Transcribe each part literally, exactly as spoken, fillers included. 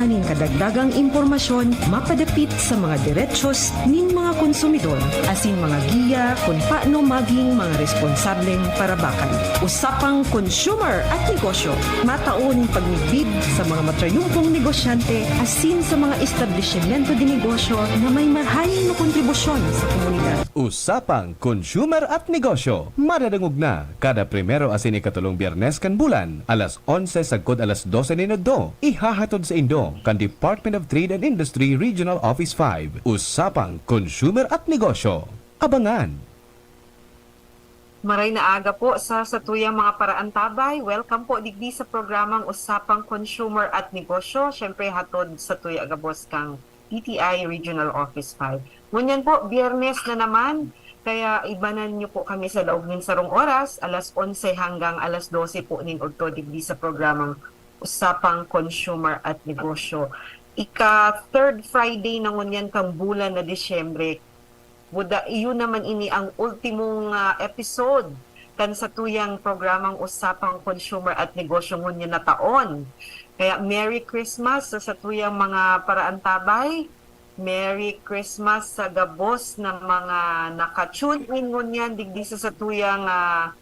nin kadagdagang impormasyon mapadapit sa mga derechos nin mga konsumidor asin mga giya kun paano maging mga responsableng parabakan. Usapang Consumer at Negosyo, matao nin pagmidbid sa mga matrayumpong negosyante asin sa mga establisimento de negosyo na may marhay na kontribusyon sa komunidad. Usapang Consumer at Negosyo, madadangog na kada primero asin ikatolong Biyernes kan bulan, alas onse sagkod alas dose nin udto. Ihahatod saindo kan Department of Trade and Industry Regional Office five. Usapang Consumer at Negosyo. Abangan! Maray na aga po sa satuyang mga paraantabay. Welcome po digdi sa programang Usapang Consumer at Negosyo, syempre hatod satuya gabos kang D T I Regional Office five. Ngunyan po, Biyernes na naman, kaya ibanan niyo po kami sa laog nin sarong oras, alas onse hanggang alas dose po nin udto digdi sa programang Usapang Consumer at Negosyo. Ika-third Friday na ngunyan kang bulan na Disyembre. Buda, iyo naman ini ang ultimong, ah, episode kan satuyang programang Usapang Consumer at Negosyo ngunyan na taon. Kaya Merry Christmas sa satuyang mga paraantabay. Merry Christmas sa gabos na mga naka-tune in ngunyan digdi sa satuyang, ah,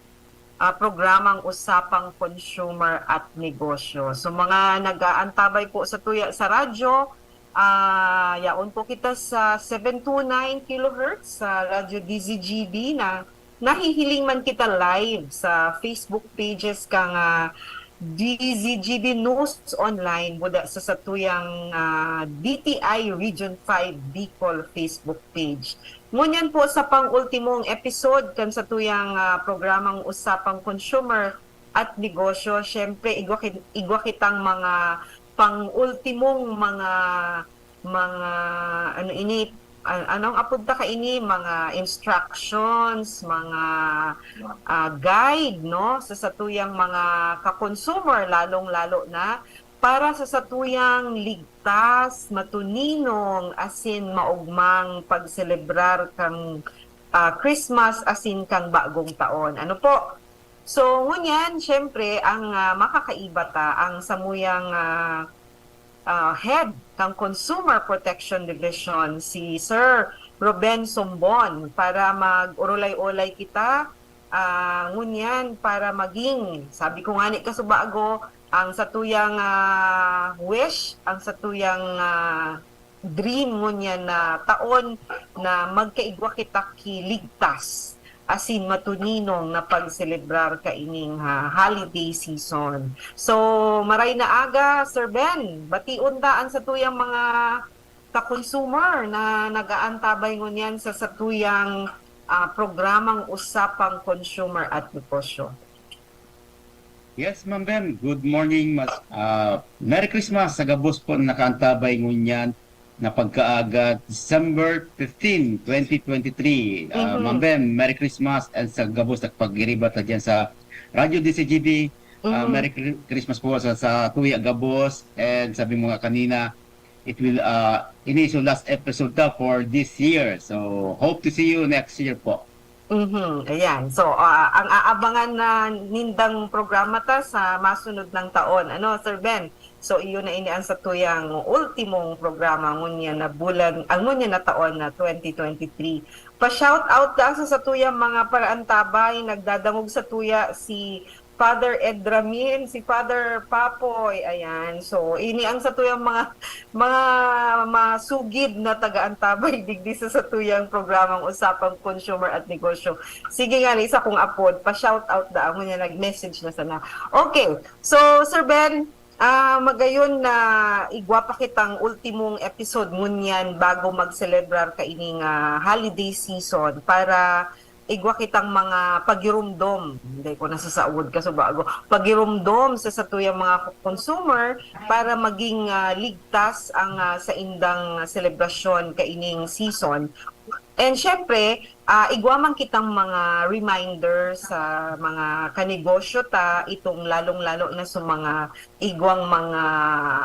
ah, programang Usapang Consumer at Negosyo. So, mga nag-aantabay po satuya sa radyo, ah, yaon po kita sa seven two nine kilohertz sa Radyo D Z G B na nahihiling man kita live sa Facebook pages kang, ah, D Z G B News Online, buda sa satuyang, ah, D T I Region five Bicol Facebook page. Ngunyan po sa pang-ultimong episode kan satuyang, ah, programang Usapang Consumer at Negosyo, syempre, igwa ki-, igwa kitang mga pang-ultimong mga, mga, ano ini, an-, anong apod ta kaini, mga instructions, mga, ah, guide, no, sa satuyang mga ka-consumer, lalong-lalo na para sa satuyang ligtas, matuninong, asin maogmang pagselebrar kang, ah, Christmas asin kang Bagong Taon. Ano po? So, ngunyan, syempre, ang, ah, makakaiba ta, ang samuyang, ah, ah, head kang Consumer Protection Division, si Sir Ruben Sombon, para mag-urulay-ulay kita, ah, ngunyan para maging, sabi ko ngani kasubago, ang satuyang, ah, wish, ang satuyang, ah, dream ngunyan na taon na magkaigwa kita ki ligtas asin matuninong na pagselebrar kaining, ha, holiday season. So, maray na aga, Sir Ben, bation ta an satuyang mga ka-consumer na nag-aantabay ngunyan sa satuyang, ah, programang Usapang Consumer at Negosyo. Yes, Ma'am Ben. Good morning. Mas, ah, Merry Christmas sa gabos po na nakaantabay ngunyan na pagkaaga, December fifteen, twenty twenty-three. Ah, Mhm. Ma'am Ben, Merry Christmas and sa gabos na pagiriba ta dyan sa Radyo D C G B. Ah, Mhm. Merry Chri- Christmas po sa, sa tuya gabos and sabi mo nga kanina, it will, ah, ini is yung last episode ta for this year. So, hope to see you next year po. Mhm, ayan. So, ah, ang aabangan na nindang programa ta sa masunod nang taon. Ano, Sir Ben? So, iyo na ini ang satuyang ultimong programa ngunyan na bulan, ang ngunyan na taon na twenty twenty-three. Pa-shout out da sa satuyang mga paraantabay, nagdadangog satuya si Father Edramin, si Father Papoy, ayan. So, ini ang satuyang mga, mga masugid na taga-antabay digdi sa satuyang programang Usapang Consumer at Negosyo. Sige nga, isa kong apod, pa-shout out da, amo niya, nag-message na sana. Okay, so Sir Ben, ah, magayon na igwa pa kitang ultimong episode ngunyan bago mag-celebrar kaining, ah, holiday season para igwa kitang mga pagirumdom, hindi ko nasasaod kasubago, pagirumdom sa satuyang mga consumer para maging, ah, ligtas ang, ah, saindang selebrasyon kaining season. And syempre, ah, igwa man kitang mga reminder sa mga kanegosyo ta, itong lalong-lalo na sa mga igwang mga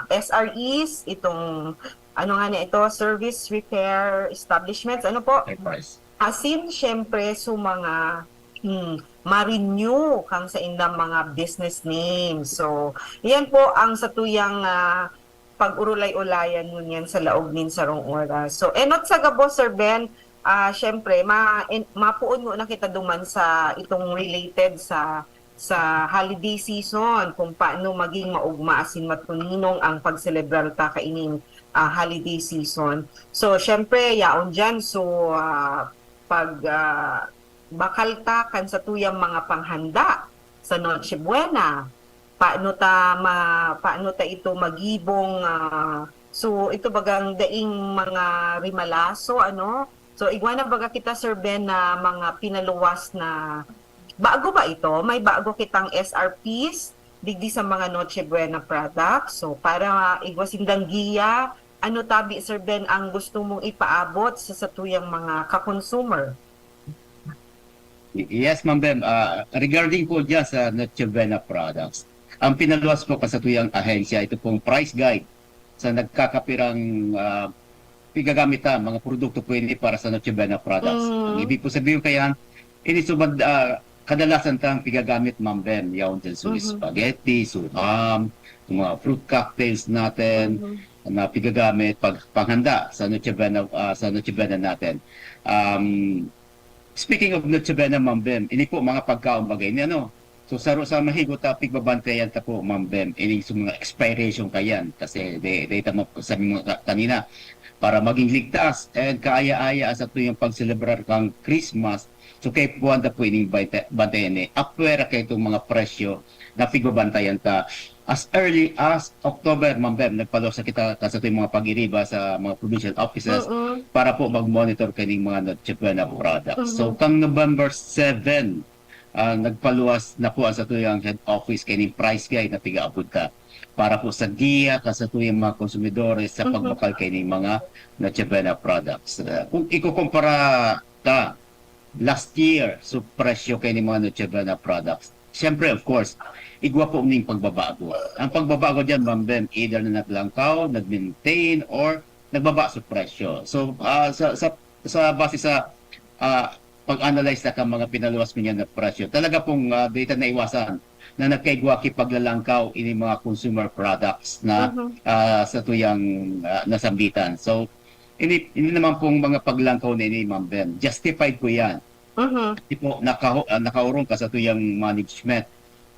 S R Es, itong ano nga na ito, service repair establishments, ano po? Likewise. Asin, syempre, sa mga, hmm, ma-renew kang sa indang mga business name. So, yan po ang satuyang, ah, pag-urulay-ulayan ngunyan sa laog nin sarong oras. So, enot sa gabos, Sir Ben, ah, syempre, ma-, en-, mapoon ngona kita duman sa itong related sa, sa holiday season, kung paano maging maugma asin matuninong ang pagselebrar ta kaining, ah, holiday season. So, syempre, yaon diyan. So, ah, pag, ah, bakal ta kan satuyang mga panghanda sa Noche Buena. Paano ta ma-, paano ta ito magibong, ah, so ito bagang daing mga rimalaso, ano? So, igwa na baga kita, Sir Ben, na mga pinaluwas na, bago ba ito? May bago kitang S R Ps digdi sa mga Noche Buena products. So, para igwa sindang giya, ano tabi, Sir Ben, ang gusto mong ipaabot sa satuyang mga ka-consumer? Y-, yes, Ma'am Bem. Ah, regarding po dyan sa Noche Buena products, ang pinaluwas po ka satuyang ahensya, ito pong price guide sa nagkakapirang, ah, pigagamit ta, mga produkto po ini para sa Noche Buena products. Mm. Ang ibig po sabihin kaya, ini sumad, ah, kadalasan tang pigagamit, Ma'am Bem, yaon dyan sa Mhm. spaghetti, sa ham, sa mga fruit cocktails natin, Mhm. na pigagamit pag panghanda sa Noche Buena, ah, sa Noche Buena natin. Um, speaking of Noche Buena, Ma'am Bem, ini po mga pagkaon bagay ni ano. So, saro sa mahigot ta, pigbabantayan ta po, Ma'am Bem, ining sa mga expiration kayan. Kasi di, di tama po sa mga ka-, kanina, para maging ligtas and kaaya-aya sa tuyang pagselebrar kang Christmas. So, kay puwan ta po ining banta-, bantayan ni. Apwera kay itong mga presyo na pigbabantayan ta. As early as October, Ma'am Bem, nagpaluwas na kita ka satuyang mga pag-iriba sa mga provincial offices Mm-mm. para po mag-monitor kaining mga Noche Buena products. So, Mhm. kang November seven, ah, nagpaluwas na po ang satuyang head office kaining price guide na pigaabot ta para po sa giya ka satuyang mga konsumidores sa Mhm. pagbakal kaining mga Noche Buena products. Ah, kung ikukumpara ta last year, so presyo kaining mga Noche Buena products, siyempre, of course, igwa po ning pagbabago. Ang pagbabago diyan, Ma'am Bem, either na naglangkaw, nag-maintain, or nagbaba sa presyo. So, ah, sa, sa, sa base sa, ah, pag-analyze na ka mga pinaluwas ko niyan na presyo, talaga pong, ah, di ta naiwasan na nagkaigwa ki paglalangkaw ini mga consumer products na, Mhm. ah, satuyang, ah, nasambitan. So, ini, ini naman pong mga paglangkaw na ini, Ma'am Bem, justified po yan. Mhm. Di po, nakaho-, ah, nakaurong ka satuyang management,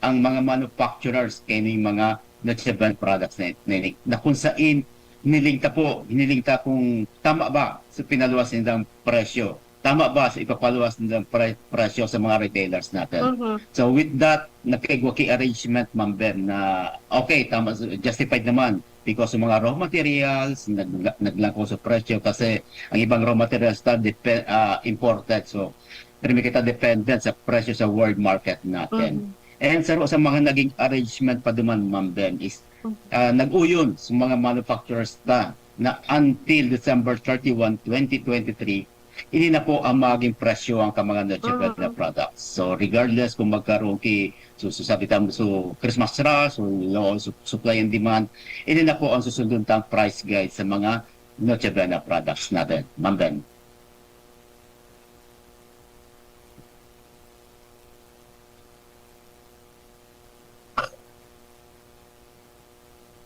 ang mga manufacturers kaining mga Noche Buena products na, na, na kung sain hiniling ta po, hiniling ta kung tama ba sa pinaluwas nindang presyo, tama ba sa ipapaluwas nindang pre-, presyo sa mga retailers natin. Mhm. So with that, nagkaigwa ki arrangement, Ma'am Bem, na okay, tama, justified naman because sa mga raw materials, nag-, naglangkaw sa presyo kasi ang ibang raw materials ta depe-, ah, imported. So, pero may kita dependent sa presyo sa world market natin. Mhm. And sa, sa mga naging arrangement pa duman, Ma'am Bem, is, Mhm. ah, nag-uyon sa mga manufacturers ta na until December thirty-one, twenty twenty-three, ini na po ang maging presyo ang ka mga Noche Mhm. Buena products. So regardless kung magkaroon ki, so, so sabi tamo, so Christmas rush, so law, so, supply and demand, ini na po ang susundon tang price guide sa mga Noche Buena products natin. Ma'am Bem.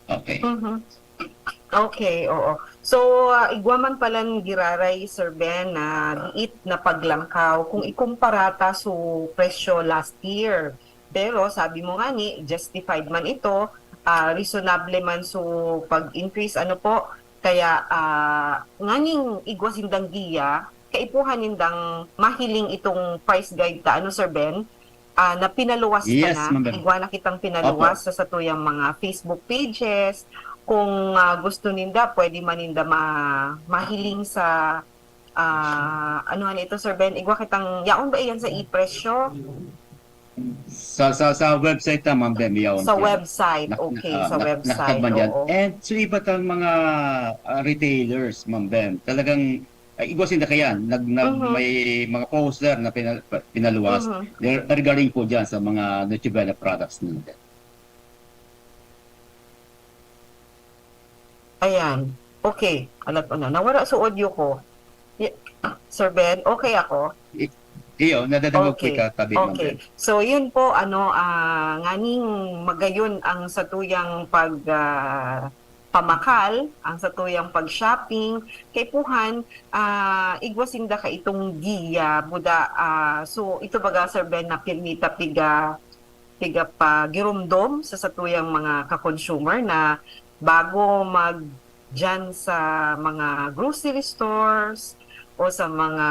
Okay. Mhm. Okay, oo. So, ah, igwa man palan giraray, Sir Ben, na diit na paglangkaw kung ikumpara ta so presyo last year. Pero sabi mo nga ni, justified man ito, ah, reasonable man so pag-increase, ano po. Kaya, ah, nganing igwa sindang giya, kaipuhan nindang mahiling itong price guide ta, ano, Sir Ben? Ah, na pinaluwas ka Yes, na. Ma'am Bem. Igwa na kitang pinaluwas sa satuyang mga Facebook pages. Kung, ah, gusto ninda, pwede man ninda ma-, mahiling sa, ah, ano nga ito, Sir Ben? Igwa kitang, yaon ba iyan sa e-presyo? Sa, sa, sa website ta, Ma'am Bem, yaon Sa yan. website, Nak-, okay, ah, sa nak-, website, nakatagman yan. Oo. And so iba tang mga, ah, retailers, Ma'am Bem, talagang, ay, igwa sinda kayan. Nag, nag, Mhm. May mga poster na pina-, pinaluwas Mhm. re-, regarding po dyan sa mga Noche Buena products nila. Ayan. Okay. Alat ko na. Nawara sa audio ko. Y-, Sir Ben, okay ako? Iyo, nadadangog po Okay. Ka tabi, Ma'am Okay. Bem. So, yun po, ano, ah, nganing magayon ang satuyang pag, ah, pamakal, ang satuyang pag-shopping, kaipuhan, ah, igwa sinda kaitong giya, buda, ah, so ito baga, Sir Ben, na pirmi ta piga-, pigapagiromdom sa satuyang mga ka-consumer na bago mag-, diyan sa mga grocery stores o sa mga,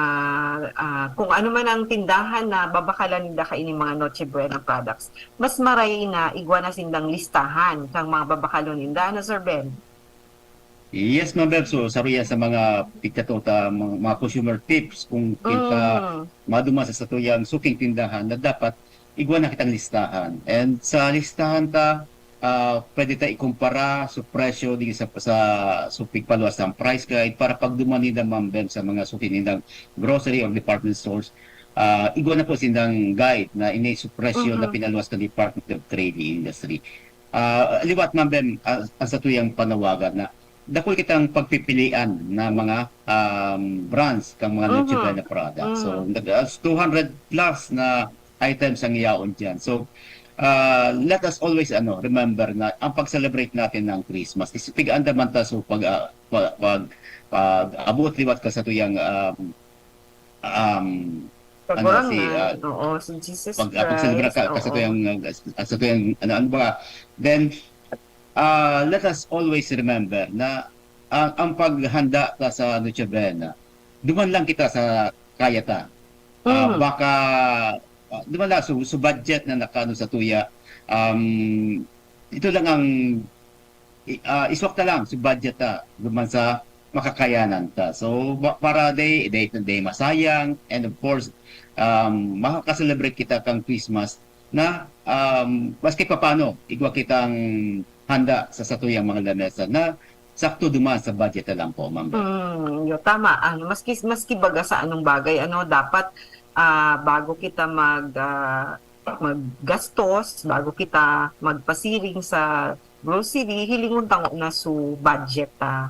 ah, kung ano man ang tindahan na babakalan ninda kaining mga Noche Buena products, mas maray na igwa na sindang listahan kang mga babakalon ninda, ano, Sir Ben? Yes, Ma'am Bev. So, saro yan sa mga pigkatuta, mga, mga consumer tips kung kita Mm. maduman sa satuyang suking tindahan na dapat igwa na kitang listahan. And sa listahan ta, ah, pwede ta ikumpara sa presyo di sa, sa, sa pigpaluwas ng price guide para pagduman ninda, Ma'am Bev, sa mga suki nindang grocery or department stores. Ah, igwa na po sindang guide na ini sa presyo na Mhm. pinaluwas ng Department of Trade and Industry. Ah, liwat, Ma'am Bev, ah, ang satuyang panawagan na dakul kitang pagpipilian na mga, um, brands kang mga Noche Mhm. Buena products. So, Mhm. nag-, ah, two hundred plus na items ang yaon diyan. So, ah, let us always, ano, remember na ang pag-celebrate natin ng Christmas is pig-andaman ta so pag, ah, pag, pag, pag-abot liwat ka sa tuyang, um, um, ano, si, Kagurangnan, ah, oo, si Jesus pag, ah, pag-celebrate Christ, ka, ka sa oo. tuyang, ah, sa tuyang, ano, ano ba? Then, ah, let us always remember na ang, ang paghanda ta sa Noche Buena, duman lang kita sa kaya ta. Ah, Mm. baka, ah, duman lang, so, so budget na nakaano sa tuya, um, ito lang ang, i-, ah, iswak na lang, so budget ta, duman sa makakayanan ta. So, ba-, para day, day, day masayang, and of course, um, makaka-celebrate kita kang Christmas na, um, maski papano, igwa kitang handa sa satuyang mga lamesa na sakto duman sa budget na lang po, Ma'am Beth. Mm, yo, tama. Ano, maski, maski baga sa anong bagay, ano, dapat, ah, bago kita mag, ah, maggastos, bago kita magpasiring sa grocery, hilingon tango na su budget ta.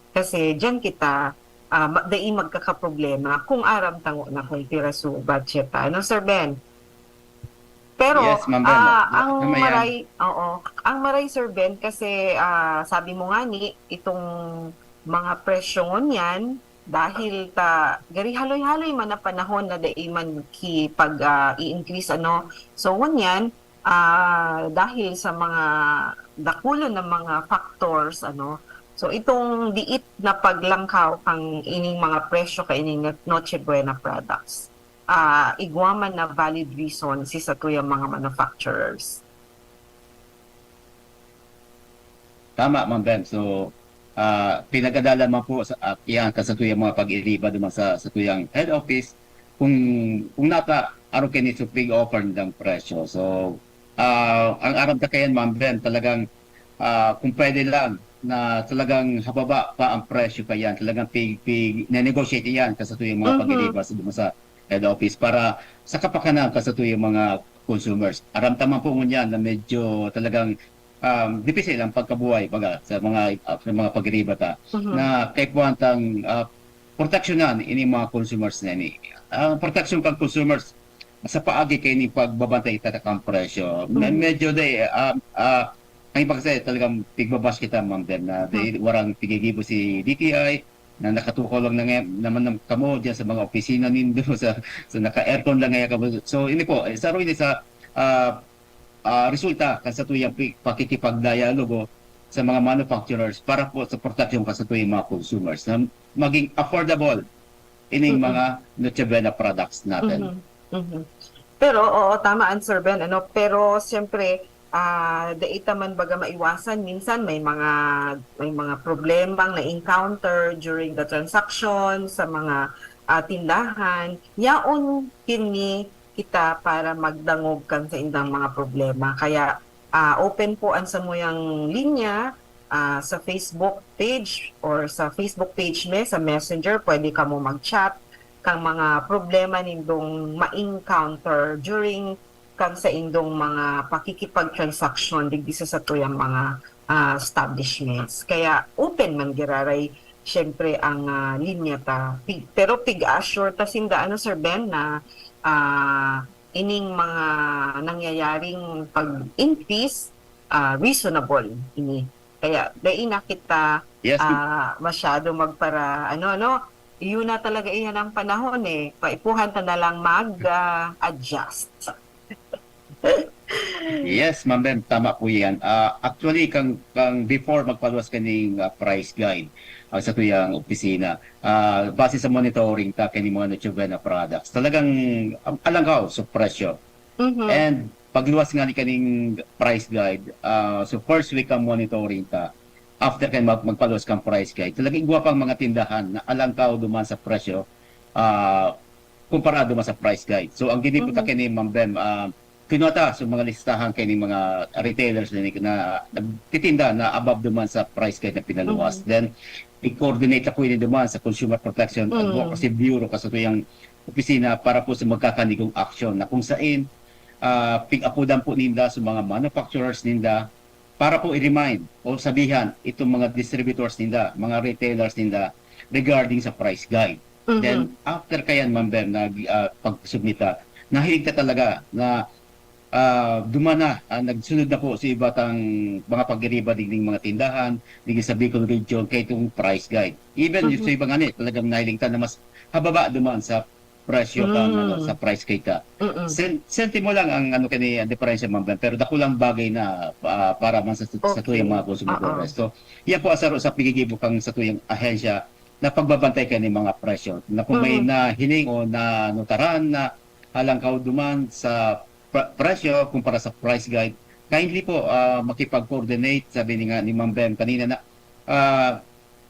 Kasi diyan kita, ah, ma-, dai magkakaproblema kung aram tango na kung pira su budget ta. Ano, Sir Ben? Pero, Yes, Ma'am Ben. ah, La-, ang tama yan. maray, oo, ang maray, Sir Ben, kasi, ah, sabi mo nga ni, itong mga presyo ngunyan, dahil ta, gari haloy-haloy man na panahon na dai man ki pag, ah, i-increase, ano. So, ngunyan, ah, dahil sa mga dakulon na mga factors, ano, so itong diit na paglangkaw kang ining mga presyo kaining Noche Buena products, ah, igwa man na valid reason si satuyang mga manufacturers. Tama, Ma'am Ben. So, ah, pinag-adalan man po sa, at yan, ka satuyang mga pag-iriba duman sa, satuyang head office, kung, kung nata, aron kini so pig-offer nindang presyo. So, ah, ang aram ta kayan, Ma'am Ben, talagang, ah, kung pwede lang, na talagang hababa pa ang presyo kayan, talagang pig, pig, negotiate yan, ka satuyang mga Mhm. pag-iriba sa, duman sa head office para sa kapakanan ka satuyang mga consumers. Aram ta man po ngunyan na medyo talagang, um, dipisi ang pagkabuhay, baga, sa mga, ah, sa mga pag-iriba ta, Mhm. na kaipuhan tang, ah, proteksyonan ini mga consumers na ini. Ang proteksyon kang consumers sa paagi kay ni pagbabantay ta kang presyo. Me-, Mhm. medyo day, ah, ah, ang iba kasi talagang pigbabash kita, Ma'am Ben, na day, Mhm. warang pigigibo si D T I, na nakatukaw lang na nga, naman ng kamo diyan sa mga opisina nindo, sa, sa naka-aircon lang nga kamo. So, ini po, eh, saro ini sa, ah, ah, resulta kan satuyang pi-, pakikipagdialogo sa mga manufacturers para po sa proteksyon kan satuyang mga consumers na maging affordable ining Mm-mm. mga Noche Buena products natin. Mhm. Mhm. Pero, oo, tama ang Sir Ben, ano, pero siyempre, ah, dai ta man baga maiwasan, minsan may mga, may mga problemang na-encounter during the transaction sa mga, ah, tindahan. Yaon pirmi kita para magdangog kan saindang mga problema. Kaya, ah, open po ang samuyang linya, ah, sa Facebook page or sa Facebook page mi, sa Messenger, pwede kamo mag-chat kang mga problema nindong ma-encounter during kang saindong mga pakikipag-transaction digdi sa satuyang mga, ah, establishments. Kaya open man giraray, siyempre, ang, ah, linya ta. Pig-, pero pig-assure ta sinda, ano, Sir Ben, na, ah, ining mga nangyayaring pag-increase, ah, reasonable ini. Kaya dai na kita Yes, ah, masyado magpara ano ano, yun na talaga iyan ang panahon eh. Kaipuhan ta na lang mag ah, adjust. Yes, Ma'am Bem, tama po yan. Ah, actually, kang, kang before magpaluwas kaning ah, price guide ang sa tuyang opisina, ah, base sa monitoring ta kaning mga Noche Buena products, talagang um, alangkaw sa presyo. Mhm. And pagluwas nga ni kaning price guide, ah, so first week ang monitoring ta, after kan mag, magpaluwas kang price guide, talagang igwa pang mga tindahan na alangkaw duman sa presyo, ah, kumpara duman sa price guide. So ang ginibo ta Mhm. kini, Ma'am Bem, ah, kinuha ta sa mga listahan kay mga retailers na, na nagtitinda na above duman sa price guide na pinaluwas. Mhm. Then i-coordinate ako ini duman sa Consumer Protection Mm. Advocacy Bureau, kasatuyang opisina, para po sa magkakanigong action na kung sain ah, pig-apodan po ninda sa mga manufacturers ninda para po i-remind o sabihan itong mga distributors ninda, mga retailers ninda regarding sa price guide. Mhm. Then after kayan, Ma'am Bem, nag ah, pagsubmita, nahilig ta talaga na ah, duman na, ah, nagsunod na po sa iba tang mga pag-iriba digding mga tindahan, digdi sa Bicol Region, kay itong price guide. Even Mhm. sa iba nga ni, talagang nahiling ta na mas hababa duman sa presyo kang, ano, Mm. sa price guide ta. Mm-mm. Sen, sentimo lang ang, ano, kani, ang diferensya, Ma'am Bem, pero dakulang bagay na ah, para man sa, sa Okay. tuyang mga konsumidores. Oo. So yan po ang saro sa pigigibo kang sa tuyang ahensya na pagbabantay kani mga presyo. Na kung may Mm. nahiling o nanutaran na halangkaw duman sa pre- presyo kumpara sa price guide, kindly po ah, makipag-coordinate, sabi ni nga ni Ma'am Bem kanina, na ah,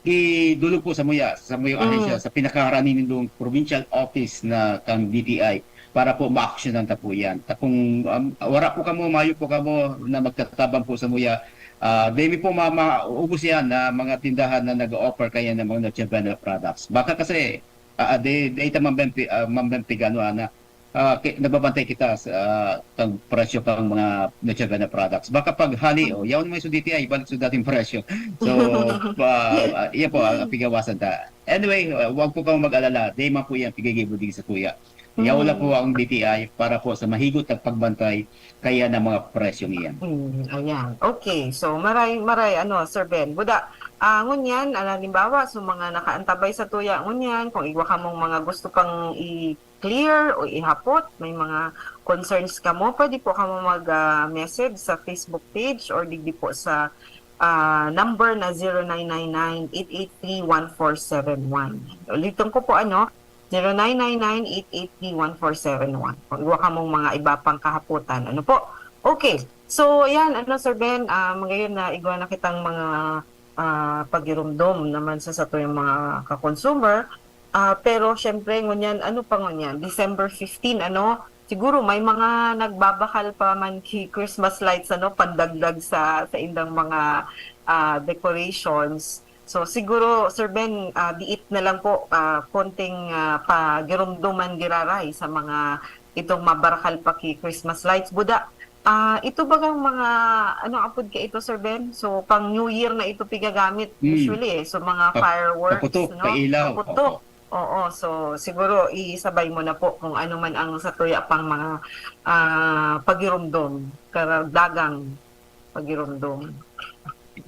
idulog po sa muya, sa muyang Mm. ahensya, sa pinakaharani nindong provincial office na kang D T I para po ma-actionan ta po yan. Ta kung um, wala po kamo, mayo po kamo na magtatabang po sa muya, ah, demi po ma maubos yan na mga tindahan na nag-offer kaya ng mga Noche Buena products. Baka kasi, ah, ah, di, di ita mambempi, ah, mambempigano, ana, ah, ki- nagbabantay kita sa ah, kang presyo kang mga Noche Buena products. Baka pag hali, oh, yaon may sa D T I, balik sa dating presyo. So, pa, ah, iya po ang pigawasan ta. Anyway, ah, wag po kamo mag-alala. Di man po yan pigigibo digdi sa kuya. Yaon lang po ang D T I para po sa mahigot at pagbantay kaya ng mga presyong iyan. Mm, ayan. Okay. So, maray, maray, ano, Sir Ben. Buda, ah, ngunyan, ah, halimbawa, so mga nakaantabay sa tuya, ngunyan, kung igwa kamong mga gusto pang i-clear o ihapot, may mga concerns kamo, pwede po kamo mag-message sa Facebook page or digdi po sa ah, number na zero nine nine nine, eight eight three, one four seven one. Ulitin ko po, ano, zero nine nine nine, eight eight three, one four seven one. Kung igwa kamong mga iba pang kahapotan, ano po? Okay. So, yan, ano, Sir Ben, ah, ngayon na igwa na kitang mga ah, pagirumdom naman sa satuyang mga ka-consumer. Ah, pero syempre, ngunyan, ano pa ngunyan, December fifteen, ano, siguro may mga nagbabakal pa man ki Christmas lights, ano, pandagdag sa, sa indang mga ah, decorations. So, siguro, Sir Ben, ah, diit na lang po, ah, konting ah, pagirumdoman giraray sa mga itong mabarakal pa ki Christmas lights. Buda, ah, ito bagang mga, ano apod ka ito, Sir Ben? So, pang New Year na ito pigagamit Hmm. usually eh. So, mga Pa- fireworks, paputok, no? pailaw. Paputok. Opo. Oo, so siguro isabay mo na po kung ano man ang sa tuya pang mga ah, pagirumdom, karagdagang pagirumdom.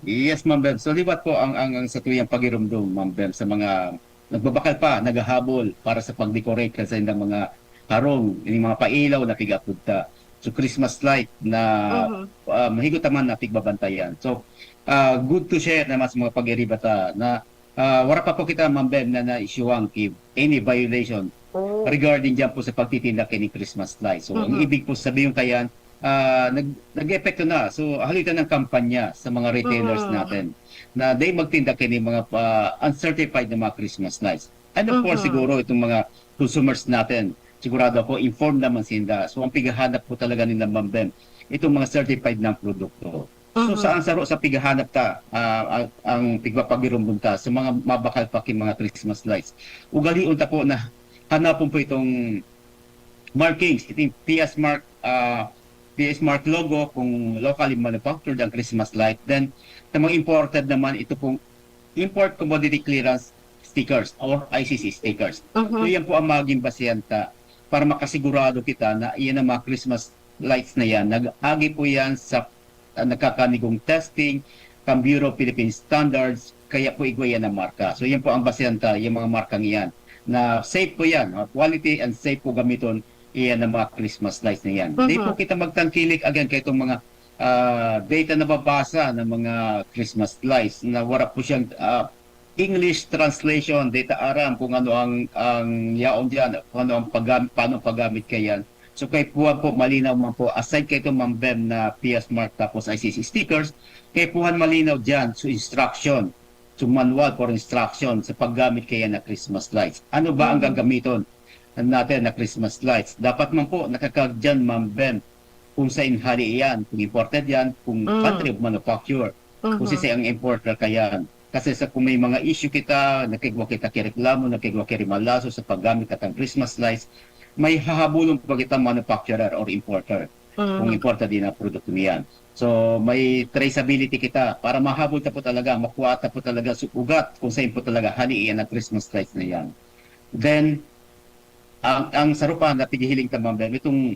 Yes, Ma'am Beb. So, liwat po ang, ang, ang sa tuyang pagirumdom, Ma'am Beb, sa mga nagbabakal pa, naghahabol para sa pag-decorate kan saindang mga harong, yung mga pailaw na pigapunta. So, Christmas light na Mhm. ah, mahigot naman na pigbabantayan. So, ah, good to share naman sa mga pag-iribata na ah, wala pa po kita, Ma'am Beb, na na-issuehan ki any violation Oh. regarding dyan po sa pagtitinda kini Christmas light. So, ang Mhm. ibig po sabihin kayan, ah, nag, nag-epekto na. So, halitan ng kampanya sa mga retailers Mhm. natin na they magtinda kini mga ah, uncertified na mga Christmas lights. And of course, Mhm. siguro itong mga consumers natin, sigurado ako, informed naman sinda. So, ang pighahanap po talaga nila, Ma'am Beb, itong mga certified na produkto. So, Mhm. sa ang saro sa pighahanap ta, ah, ang, ang pigpapagirumdom ta sa mga mabakal pa ki mga Christmas lights. Ugalion ta po na hanapon po itong markings, itong P S Mark, ah, P S Mark logo kung locally manufactured ang Christmas light. Then, sa mga imported naman, ito pong import commodity clearance stickers or I C C stickers. Mhm. So, yan po ang maging basehan ta para makasigurado kita na iyan ang mga Christmas lights na yan. Nag-agi po yan sa ah, nagkakanigong testing, kan Bureau of Philippine Standards, kaya po igwa yan ang marka. So, yan po ang basehan ta, yung mga markang iyan, na safe po yan, ah, quality and safe po gamiton iyan ang mga Christmas lights na yan. Di po kita magtangkilik again kay itong mga, ah, data na babasa ng mga Christmas lights na wala po siyang, ah, English translation, di ta aram kung ano ang, ang yaon diyan, kung ano ang paggam-, paano ang paggamit kayan. So, kaipuhan po, malinaw man po, aside kay itong Ma'am Bem na P S mark tapos I C C stickers, kaipuhan malinaw diyan sa instruction, sa manual for instruction sa paggamit kaya na Christmas lights. Ano ba ang gagamiton natin na Christmas lights? Dapat man po, nakakagyan, Ma'am Bem, kung sa hali iyan, kung imported yan, kung country of manufacture, kung sisay ang importer kayan. Kasi sa, kung may mga issue kita, nagkaigwa kita ki reklamo, nagkaigwa ki rimalaso sa paggamit kan Christmas lights, may hahabulon pa kita manufacturer or importer kung imported din ang produkto niyan. So, may traceability kita para mahabol ta po talaga, makuha ta po talaga sa ugat kung saan po talaga hali iyan ang Christmas lights na yan. Then, ang, ang sarupa na pighihiling ta, Ma'am Bem, itong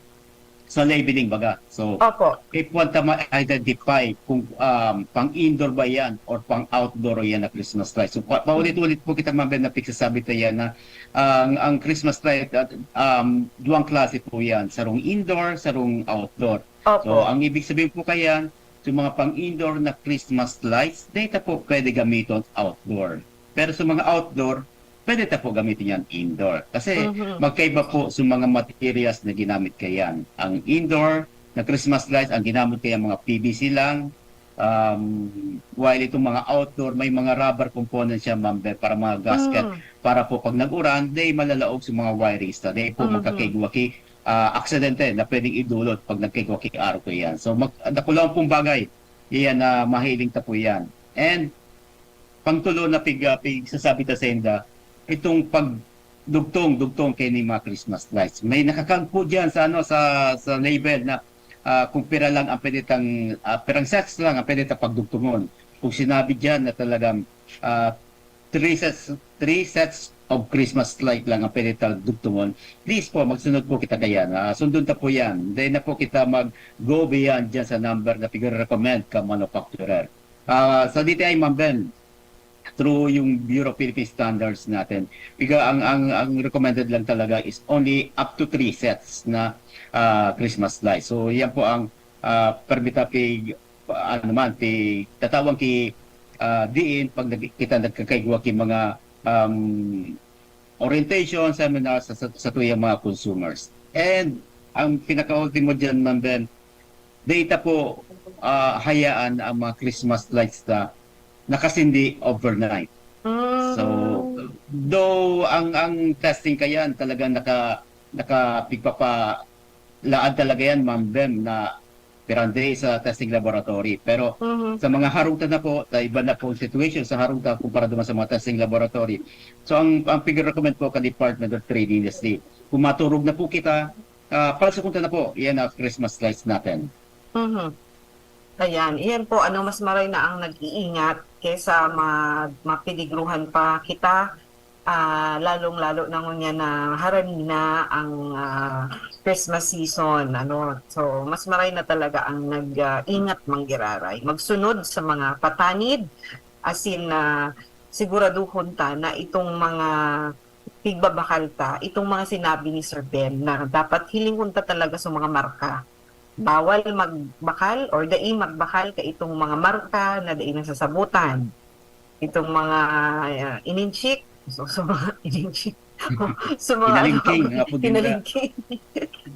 sa labeling baga. So, Opo. Kaipuhan ta ma-identify kung, um, pang indoor ba yan or pang outdoor yan na Christmas lights. So, pa paulit-ulit po kita, Ma'am Bem, na pigsasabi ta yan na ang, ang Christmas light, at, um, duwang klase po yan. Sarong indoor, sarong outdoor. Opo. So, ang ibig sabihin po kayan, yung mga pang indoor na Christmas lights, data po pwede gamiton outdoor. Pero sa mga outdoor, pwede ta po gamitin yan indoor. Kasi magkaiba po sa mga materials na ginamit kayan. Ang indoor na Christmas lights, ang ginamit kayan mga P V C lang. Um, while itong mga outdoor, may mga rubber components siya, Ma'am Bem, para mga gasket. Para po pag nag-uran, di malalaog sa mga wirings ta. Di po magkakaigwa ki, ah, aksidente na pwedeng idulot pag nagkaigwa ki arog kayan. So, mag, dakulaon pong bagay iyan na mahiling ta po yan. And pangtulo na pig, ah, pigsasabi ta sainda, itong pagdugtong-dugtong kay ni mga Christmas lights. May nakakagpo diyan sa, ano, sa, sa label na, ah, kung pira lang ang pwede tang, ah, pirang sets lang ang pwede ta pagdugtungon. Kung sinabi diyan na talagang, ah, three sets, three sets of Christmas light lang ang pwede ta dugtungon, please po, magsunod po kita kayan. Ah, sundon ta po yan. Then na po kita mag-go beyond dyan sa number na pigre-recommend ka manufacturer. Ah, sa D T I, Ma'am Bem, through yung Bureau of Philippine Standards natin, piga ang, ang, ang recommended lang talaga is only up to three sets na, ah, Christmas light. So, yan po ang, ah, permita pig, ano man, pig, tatawan ki, ah, diin pag nag, kita nagkakaigwa ki mga, um, orientation, seminar sa, sa, sa tuyang mga consumers. And ang pinakaultimo dyan, Ma'am Bem, data po, ah, hayaan ang mga Christmas lights na nakasindi overnight. So, though ang, ang testing kayan talagang naka, nakapigpapalaad talaga yan, Ma'am Bem, na pirang day sa testing laboratory. Pero sa mga harong ta na po, sa iba na pong situation, sa harong ta kumpara duman sa mga testing laboratory. So, ang, ang pig-recommend po ka Department of Trade Industry, kung maturog na po kita, ah, palsukon ta na po, yan ang Christmas lights natin. Mhm. Ayan, iyan po, ano, mas maray na ang nag-iingat kaysa ma-, mapeligruhan pa kita, ah, lalong-lalo na ngunyan na harani na ang, ah, Christmas season, ano. So, mas maray na talaga ang nag, ah, ingat manggiraray. Magsunod sa mga patanid, asin, ah, siguraduhon ta na itong mga pigbabakal ta, itong mga sinabi ni Sir Ben na dapat hilingon ta talaga sa mga marka. Bawal magbakal or dai magbakal ka itong mga marka na dai nasasabutan. Itong mga, ah, ininchik, so, so mga ininchik. So, mga Pinalingking, nga po din na. Pinalingking.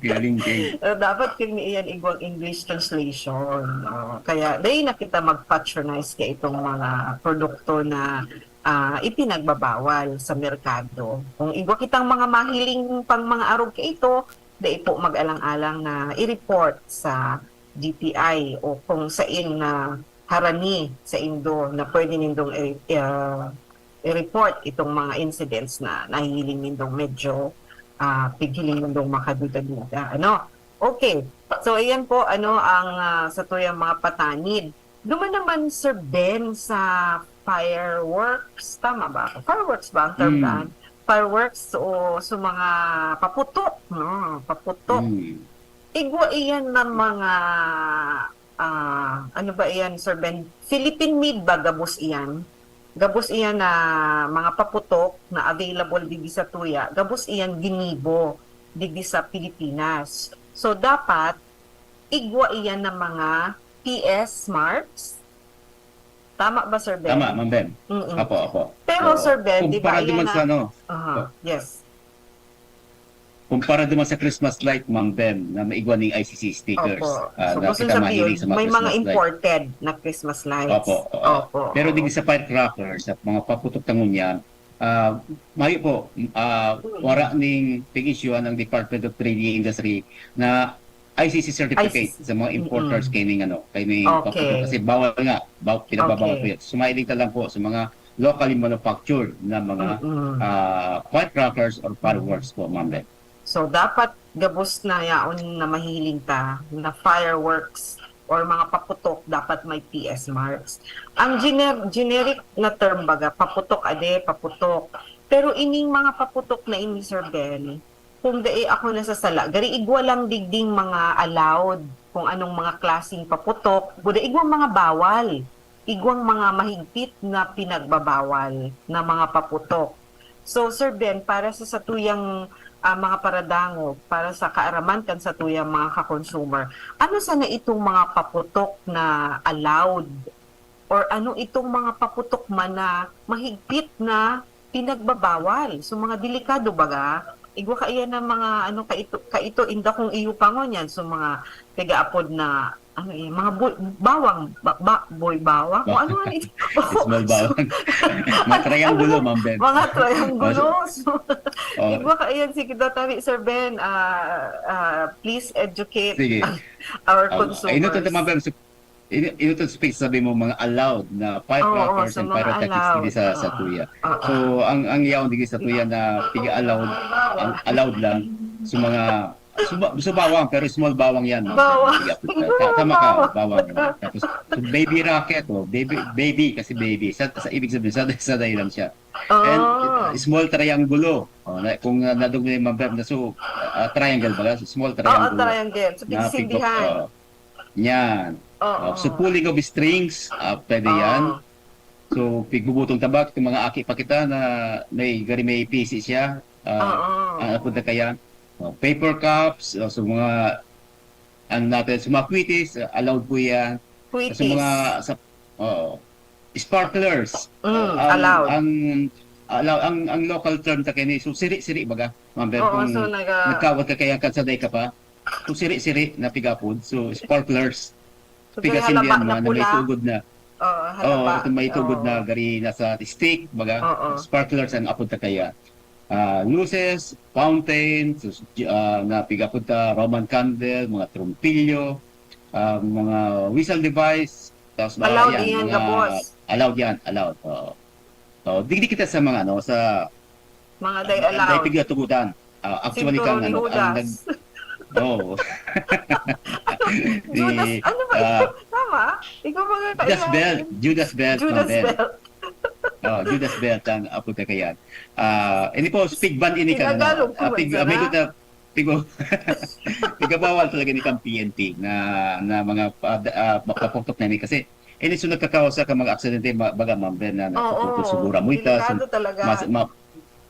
Pinalingking. Uh, dapat kini iyan igwang English translation. Uh, kaya dai na kita mag-patronize ka itong mga produkto na, ah, ipinagbabawal sa merkado. Kung igwa kitang mga mahiling pang mga arog ka ito, dai po mag-alang-alang na i-report sa D T I o kung sain na harani sa indo na pwede nindong i-, ah, i-report itong mga incidents na nahihiling nindong medyo, ah, pighiling nindong makaduda-duda. Ano? Okay. So, ayan po, ano, ang, ah, sa tuyang mga patanid. Duman naman, Sir Ben, sa fireworks. Tama ba ako? Fireworks ba ang term Mm. daan? Fireworks o sa mga paputok, no? Paputok. Mm. Igwa iyan na mga ah, ano ba iyan, Sir Ben? Philippine made ba gabos iyan? Gabos iyan na mga paputok na available digdi sa tuya, gabos iyan ginibo digdi sa Pilipinas. So, dapat igwa iyan ng mga P S marks. Tama ba, Sir Ben? Tama, Ma'am Ben. Mm-mm. Apo, apo. Pero, Oo. Sir Ben, di ba, Kumpara ayan naman na sa ano, Aha, Opo. yes. Kumpara naman sa Christmas light, Ma'am Ben, na maigwa ning I C C stickers. Opo. Ah, So, na gusto kita sabihin, mahilig sa mga may mga Christmas light. imported na Christmas lights. Opo, oo. Opo, Pero oo. digdi sa firecrackers at mga paputok na ngunyan, ah, mayo po, ah, Mm. wara ning pig-issuehan ng Department of Trade and Industry na I C C certificate I C C. sa mga importers Mm-mm. kaining ano, kaining Okay. paputok kasi bawal nga, baw-, pinagbabawal Okay. po yun. So, mahiling ka lang po sa mga locally manufactured na mga, Mm-mm. ah, firecrackers or fireworks po, Ma'am Ben. So, dapat gabos na yaon na mahiling ta na fireworks or mga paputok, dapat may P S marks. Ang gener-, generic na term, baga, paputok, ade, paputok. Pero ining mga paputok na ini, Sir Ben, kung dai ako nasasala, gari igwa lang digding mga allowed, kung anong mga klaseng paputok, kundi igwang mga bawal, igwang mga mahigpit na pinagbabawal na mga paputok. So, Sir Ben, para sa satuyang, ah, mga paradangog, para sa kaaraman kan satuyang mga ka-consumer, ano sana itong mga paputok na allowed? Or ano itong mga paputok man na mahigpit na pinagbabawal? So, mga delikado baga, igwa kaiyan ng mga ano, kaito, kaito, inda kung iyo pa ngunyan. So, mga pigaapod na, ano eh, mga bu-, bawang, ba-, ba-, boy bawang? O ano man ito? Small bawang. Mga triangulo, Ano? Ma'am Ben. Mga triangulo. Mas- So, Oh. igwa kaiyan, sige daw, tabi, Sir Ben, ah, ah, please educate Sige. our Um, consumers. Ino to, Ma'am Ben, so, ino, ino to speak, sabi mo, mga allowed na Oo, firecrackers sa and mga pyrotechnics allowed. digdi sa, sa Oo. tuya. Oo. So, ang, ang yaon digdi sa tuya na piga-allowed, ang allowed lang, so mga, so, ba-, so bawang, pero small bawang yan, Ma'am Ben. Bawang. Sige, ta-, tama ka, Bawang. bawang. Tapos, so baby rocket, oh, baby, baby kasi baby. Sa, sa ibig sabihin, sa, sa dahilan siya. And Oh. small triangulo. Oh, na, kung, ah, nadugay mo, Ma'am Ben, na so, ah, triangle ba? Small Oo, triangulo triangle. So, na pigsindihan. pigpap-, oh, yan. Oo. Oh, so, pulling of strings, ah, pwede Oo. yan. So, pigbubutong tabak, itong mga aki pa kita na may, gari may pisi siya, ah, Oo. ang apod na kaya. Oh, paper cups, oh, so mga, ano natin, sa mga kwitis, ah, allowed po yan. Sa Kwitis. mga, sa, oo. Sparklers. Mm, Ang, allowed. ang, allow-, ang, ang local term ta kini, so siri-siri baga. Ma'am Ben, Oo, kung so naga- nagkawat ka kaya kalsaday ka pa, so siri-siri na pigapod, so sparklers. So, Piga kaya sindihan halaba na mo na may pula. tugod na. Oo, Oo, halaba. itong may tugod Oo. na gari nasa stick, baga. Oo. Sparklers ang apod ta kaya. Ah, luces, fountain, so, ah, na pigapod ta, Roman candle, mga trumpilyo, ah, mga whistle device, tapos mga Allowed yan, iyan mga gabos. allowed yan, allowed. Oo. So, digdi kita sa mga, ano, sa Mga day ang, ang allowed. day pigatugutan. Ah, actually, Sinturon kang, ni ano, ang Judas. nag-, oo. Judas, Ni, ano ba ah, ito? Tama? Ikaw ba nga Judas kailan? Belt. Judas Belt, Judas Ma'am Ben. Belt. Oh, Judas Belt ang apod ta kaya. Ah, ini po, speak ban ini kan, ano, Tinagalog ko ah, man pig-, sana. amigo ta, pigo-, pigabawal talaga ni kan P N P na, na mga, ah, da-, ah, mapaputok na ini kasi ini so nagkakausa ka mga aksidente, ma-, baga, Ma'am Ben, na Oo. napuputo siguro mo ita, so, Delikado talaga. mas-, ma-,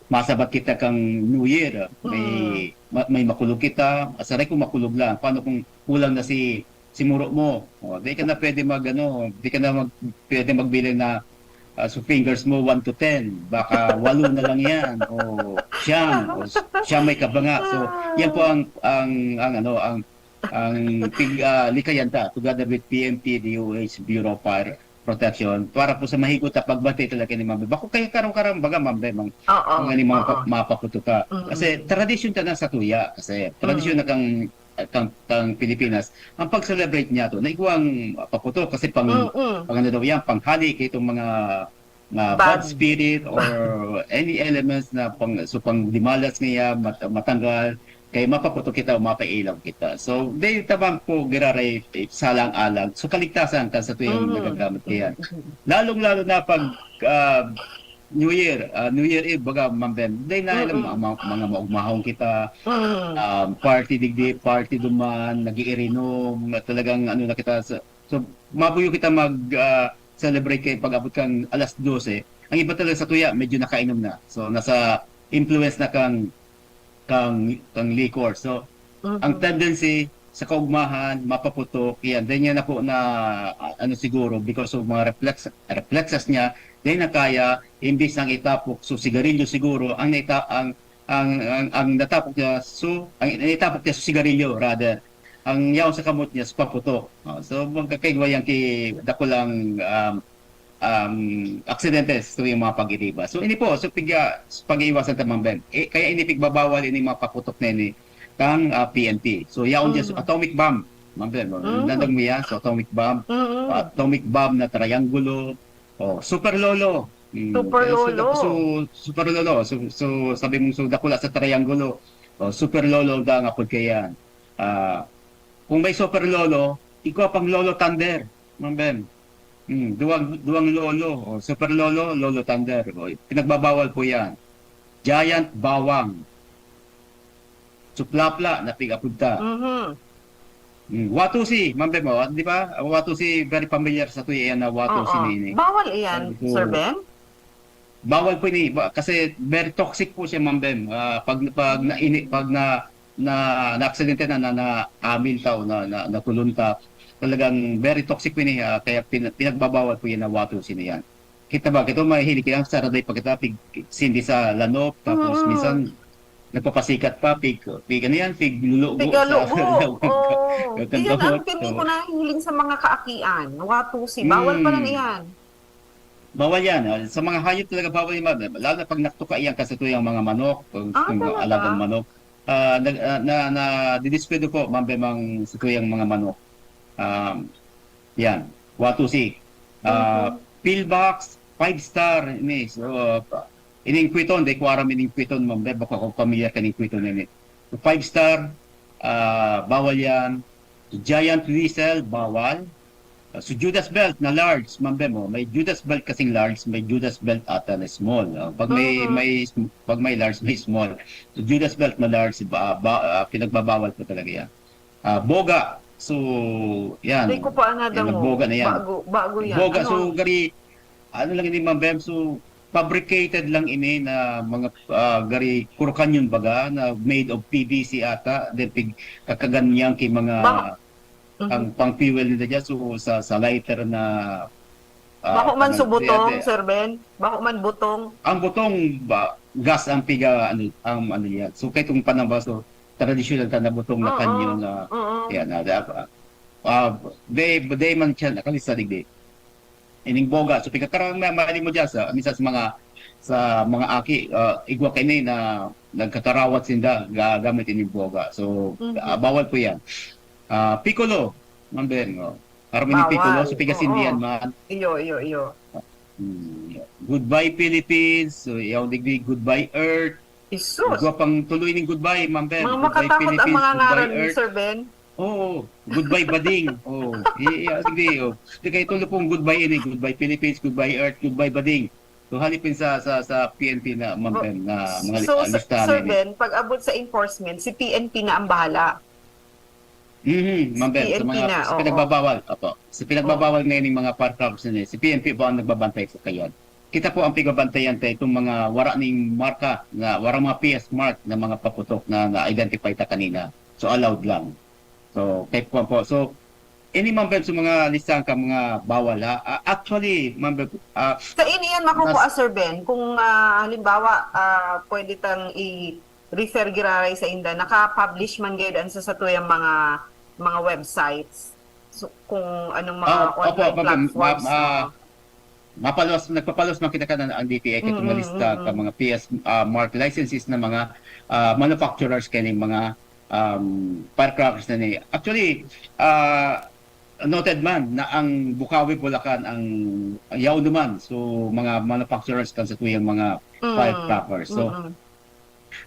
masabat kita kang New Year, ah, may, Mm. ma-, may makulog kita, asaray kung makulog lang. Paano kung kulang na si, si muro mo? O, di ka na pwede mag, ano, di ka na mag-, pwede magbilang na, ah, so fingers mo, one to ten. Baka walo na lang yan, o siyam, o s-, siyam may kabanga. So, yan po ang, ang, ang, ano, ang, ang pig-, ah, likayan ta, together with P N P, D O H, Bureau of Fire Protection, para po sa mahigot na pagbati talaga ni Ma'am Ben. Bako kaya karong-karong baga, Ma'am Ben, mang-, Oo, ang ani mga oo. pa-, mapaputo ka. Mm. Kasi tradisyon ta na sa tuya. Kasi tradisyon Mm. na kang, kang, kang Pilipinas, ang pag-celebrate niya to, na iguang paputo. Kasi pang, Mm, mm. pang ano daw yan, panghali kay itong mga, mga bad Bad. spirit or any elements na pang, so pang dimalas niya, mat-, matanggal, kay mapaputo kita o mapailaw kita. So, di tabang po giraray, eh, salang-alang. So, kaligtasan kan sa tuyang Mm. nagagamit kaya. Mm. Lalong-lalo na pag, ah, New Year, ah, New Year Eve, baga, Ma'am Ben, di na alam, Mm. mga, mga maugmahon kita, Mm. um, party digdi, party duman, nag-iirinom, na talagang ano na kita sa, So, mabuyo kita mag, ah, celebrate kay pag-abot kan alas dose. Ang iba talaga sa tuya, medyo nakainom na. So, nasa influence na kang, kang, kang liquor. So, ang tendency sa kaugmahan, mapaputok, yan. Then yan ako na, ah, ano siguro, because of mga reflex, reflexes niya, then na kaya, imbis nang itapok, so sigarilyo siguro, ang naita-, ang, ang, ang, ang natapok niya, so, ang itapok niya, so sigarilyo, rather. Ang yaon sa kamot niya, so paputok. Oh, so, magkakaigwa yan ki dakulang, um, um, aksidente sa tuwing mga pag-iriba. So, ini po, so, piga-, pag-iiwasan ta, Ma'am Bem. Eh, kaya ini pigbabawal, ini mga paputok na ini, kang, ah, P N P. So, yaon dyan, so, Mm. atomic bomb, Ma'am Bem. Oh, Mm. nandang mo yan, so, atomic bomb. Mm. Atomic bomb na triangulo. Oh, super lolo. Mm, Super kaya so, lolo. so, super lolo. So, so, sabi mong so, dakula sa triangulo. Oh, super lolo, ang dangapod kaya. Ah, kung may super lolo, ikaw pang lolo thunder, Ma'am Bem. Hmm, duwang, duwang lolo, o super lolo, lolo thunder. O, pinagbabawal po yan. Giant bawang. Suplapla, na pig-apod ta. Mhm. Hmm, watusi, Ma'am Bem, o, di ba? Watusi, very familiar sa tuya yan na watusi Oo. nini. Bawal iyan, Sabi ko, Sir Ben? Bawal po ini, ba-, kasi very toxic po siya, Ma'am Bem. Ah, pag, pag naini-, pag na, na, naaksidente na, na, na amin tao, na, na, nakulong ta, talagang very toxic po ini, ah, kaya pin-, pinagbabawal po yan na watusi na yan. Kita ba, kita mahilig ka, saraday pa kita, pig, sindi sa lanop, tapos Mm. minsan nagpapasikat pa, pig, pig, ano yan, pig lulugo sa Pigalugo. Oh, iyan ang gagandamot. Pini So, ko nahihiling sa mga kaakian. Watusi. Bawal pala Mm. na yan. Bawal yan, ah. Sa mga hayop talaga bawal yan, ma'am. Lalo na pag naktuka yan ka sa tuyang mga manok, kung, Ah, kung talaga? alagang manok. Ah, nag-, ah, na, na, didiskwento po, ma'am, Bem, ang sa tuyang mga manok. Um, yan, watusi. Ah, Mhm. Pillbox, five star, ini. So, ah, ining kwiton, di ko aram ining kwiton, ma'am, Bem, baka kung pamilyar ka ning kwiton, ini. Five star, ah, bawal yan. Giant whistle, bawal. Ah, so Judas belt na large, Ma'am Bem, oh. May Judas belt kasing large, may Judas belt ata na small, oh. Pag may, Mhm. may sm-, pag may large, may small. So Judas belt na large, ba, ba, ah, pinagbabawal po talaga yan. Ah, boga. So, yan. Di ko pa Yan, nadangog. nagboga na yan. Bago, bago yan. Boga, Ano so, ang gari, ano lang ini, Ma'am Bem, so, fabricated lang ini na mga, ah, gari, kuro kanyon baga, na made of P V C ata, then pig-, kakaganyan ki mga Bako-, ang Mhm. pang-fuel nila dyan, so, sa, sa lighter na, ah, Bako man ano, su butong, di, di. Sir Ben? Bako man butong? Ang butong, ba, gas ang piga, ano, ang ano niya. So, kay itong panamba, so, tradisyonal ka na butong na Oo, kanyon na, oo. yan, na, ah, ah, di, di man siya nakalista, digdi. Ining boga. So, pigkakaroon na, mali mo dyan sa, minsan sa mga, sa mga aki, ah, igwa kaini na nagkakarawat sinda, gagamit ining boga. So, Mhm. ah, bawal po yan. Ah, piccolo, Ma'am Ben, oh. Aram mo ni Piccolo, Bawal. sa pigasindihan Oo. man. Iyo, iyo, iyo. Hmm, yeah. Goodbye, Philippines. So, yaw digdi, goodbye, Earth. Jesus. Igwa pang tuloy ning goodbye, Ma'am Ben. Mga Goodbye, makatakot ang Philippines. Mga Goodbye, ngaran, Earth. Sir Ben. Oo. Goodbye, Bading. Oo. I-, i-, ah, sige, oh. Di kayo tulo pong goodbye ini. Goodbye, Philippines. Goodbye, Earth. Goodbye, Bading. So, halipin sa, sa, sa P N P na, Ma'am Oh, Ben, na mga so, li-, ah, sa, lista Sir na ini. Ben, pag abot sa enforcement, si P N P na ang bahala. Mhm, Ma'am Ben, sa P N P mga, na, sa oo. pinagbabawal, opo. Sa pinagbabawal Oo. ngayon ng mga firecrackers na yun, si P N P po ang nagbabantay sa kayan. Kita po ang pigbabantayan tayo itong mga wara ning marka, na wara mga P S mark na mga paputok na na-identify ta kanina. So, allowed lang. So, kay po po. So, ini, Ma'am Ben, sa mga listahan ka, mga bawal, ha? Ah, actually, Ma'am Ben, ah, Sa ini yan makukuha, nas- Sir Ben, kung, ah, halimbawa, ah, pwede tang i-refer giraray sa inda, naka-publish man gayod an sa satuyang mga, mga websites. So, kung anong mga Ah, opo, online ma'am, ma'am, platforms, ah, oo. mapalos-, nagpapalos man kita kan ang D T I, kay Mm, tumalista mm, ka mm. mga P S, ah, mark licenses na mga, ah, manufacturers kaning mga, um, firecrackers na ni. Actually, ah, noted man na ang Bukawi, Bulacan ang, ang yaon naman. So, mga manufacturers kan sa tuyang mga Mm, firecrackers. So, mm.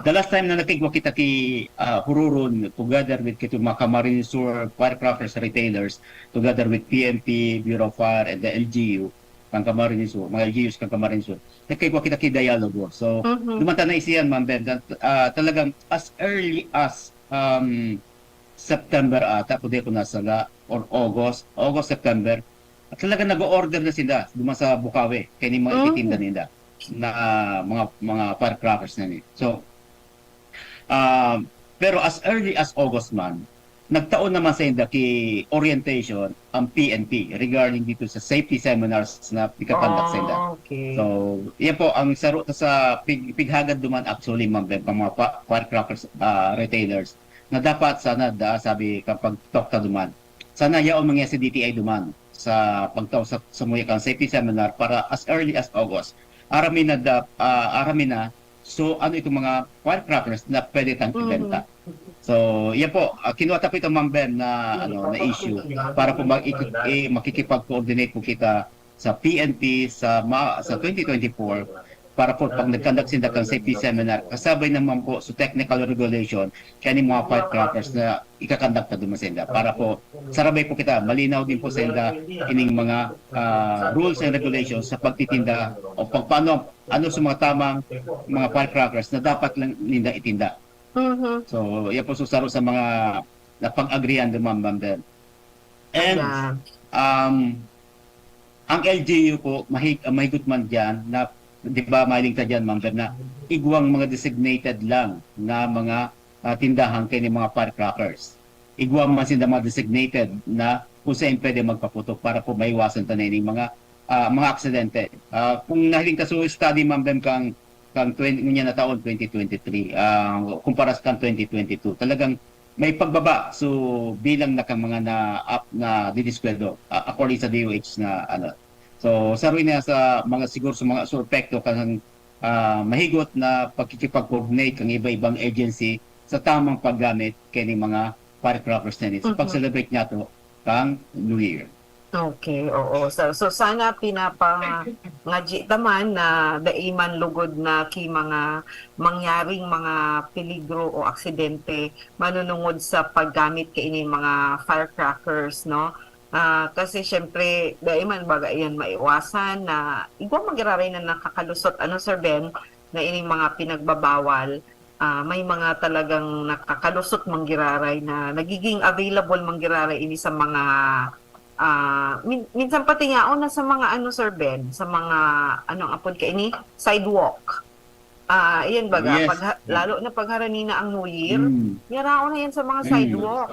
The last time na nagkaigwa kita ki, ah, Huroron, together with kito mga Camarines Sur firecrackers retailers, together with P N P, Bureau of Fire, and the L G U, kang Camarines Sur, mga L G Us kang Camarines Sur, nagkaigwa kita ki dialogo. So, Mhm. duman ta na isiyan, Ma'am Ben, that, ah, talagang as early as, um, September ata, kung di ako nasala, or August, August, September, at talaga nag-o-order na sila duman sa Bukawi, kaya yung mga Mm. ititinda ninda na mga mga firecrackers na ni. So, um, pero as early as August man, nagtaon naman sa inda ki orientation ang P N P regarding dito sa safety seminars na pikakandak sa inda. Ah, okay. So, yan po, ang saro ta sa pig, pighagad duman actually, Ma'am Beb, ang mga pa, firecrackers ah, retailers, na dapat sana da, sabi kapag talk ta duman, sana yaon man niya si D T I duman sa pagtao sa, sa muya kan safety seminar para as early as August. Arami na da, ah, arami na. So, ano itong mga firecrackers na pwede tang Mhm. ibenta? So, yan po, ah, kinuha ta po itong, Ma'am Beb, na, ano, na issue para po mag, i, makikipag-coordinate po kita sa P N P sa ma, sa twenty twenty-four para po pag nagkandak sinda kan safety seminar, kasabay naman po sa technical regulation kaya mga firecrackers na ikakandak ta duman sa inda para po sarabay po kita, malinaw din po sa inda ining mga ah, rules and regulations sa pagtitinda o pagpaano, ano sa mga tamang mga firecrackers na dapat lang ninda itinda. Mhm. So, yan po susaro sa mga napag-agrihan duman, Ma'am Beb. And, Ayan. um, ang L G U po, mahig, ah, mahigot man dyan, na, di ba, mahiling ta dyan, Ma'am Beb, na igwang mga designated lang na mga ah, tindahan kaya mga firecrackers. Igwa man sinda mga designated na kung saan pwede magpaputok para po maiwasan ta na ining mga ah, mga aksidente. Ah, kung nahiling ta sa study, Ma'am Beb, kang, kang twenty, ngunyan na taon, twenty twenty-three, ah, kumpara sa kang twenty twenty-two, talagang may pagbaba so bilang na kang mga na up na didiskweldo ah, according sa D O H na ano. So, saro na sa mga siguro sa mga suspekto kan ah, mahigot na pagkikipag-coordinate kan iba-ibang agency sa tamang paggamit kini mga firecrackers na ini sa Mhm. pag-celebrate nato kang New Year. Okay, oo. So, so sana pinapangadyi ta man na dai man lugod na ki mga mangyaring mga peligro o aksidente manunungod sa paggamit kaini mga firecrackers, no? Ah, kasi siyempre, dai man baga iyan maiwasan na igwa man giraray na nakakalusot, ano, Sir Ben, na ining mga pinagbabawal, ah, may mga talagang nakakalusot man giraray na nagiging available man giraray ini sa mga, ah, min-, minsan pati yaon na sa mga ano, Sir Ben, sa mga, anong apod kaini? Sidewalk. Ah, iyan baga, Yes. pag, lalo na pag harani na ang New Year, Mm, yaraon na yan sa mga Mm. sidewalk.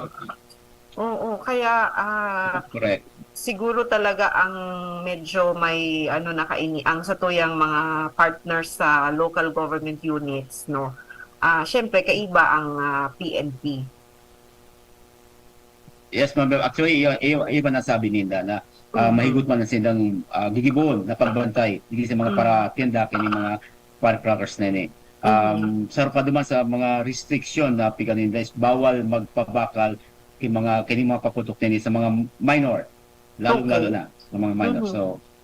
Oo, kaya, ah, correct. siguro talaga ang medyo may ano na kaini, ang satuyang mga partners sa local government units, no? Ah, syempre, kaiba ang, ah, P N P. Yes, Ma'am Beb. Actually, iyo, iyo, iyo ba nasabi ninda na ah, Mhm. mahigot man ang silang ah, gigibohon na pagbantay digdi sa mga Mhm. paratienda kini mga firecrackers na ini. Um, Mhm. Saro pa duman sa mga restriction na piganinda is bawal magpabakal kay mga kini mga paputok nini sa mga minor, lalong-lalo Okay. na sa mga minor. Mhm. So,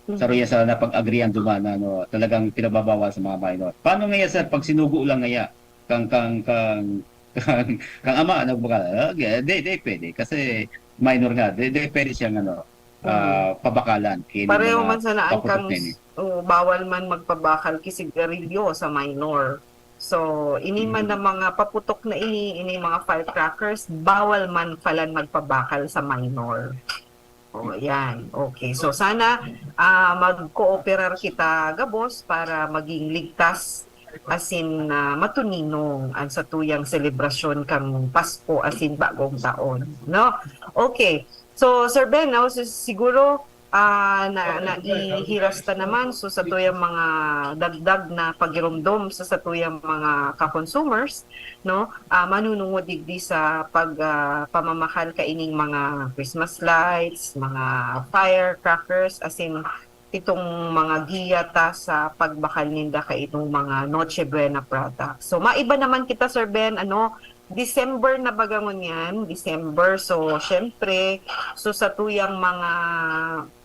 Mhm. saro yan sa napag-agrihan duman na ano, talagang pinababawal sa mga minor. Paano nga yan, sir, pag sinugo lang nga yan? Kang, kang, kang, kang, kang ama, ano ba ka? Ah, di, di pwede. Kasi minor nga. Di, di pwede siyang ano, ah, pabakalan. Kini Pareho mga man sana ang paputok kang, nini. Oh, bawal man magpabakal ki sigarilyo sa minor. So, ini man na mga paputok na ini, ini mga firecrackers, bawal man palan magpabakal sa minor. Oh, yan. Okay. So, sana ah, mag-cooperar kita gabos para maging ligtas asin ah, matuninong ang satuyang selebrasyon kang Pasko asin Bagong Taon, no? Okay. So, Sir Ben, no, si-, siguro ah, na, naihiras ta naman so satuyang mga dagdag na pagiromdom sa satuyang mga ka-consumers, no? Ah, manunungod digdi sa pag ah, pamamakal kaining mga Christmas lights, mga firecrackers, asin itong mga giya ta sa pagbakal ninda kaitong mga Noche Buena products. So, maiba naman kita, Sir Ben, ano, December na baga ngunyan, December. So, syempre, so satuyang mga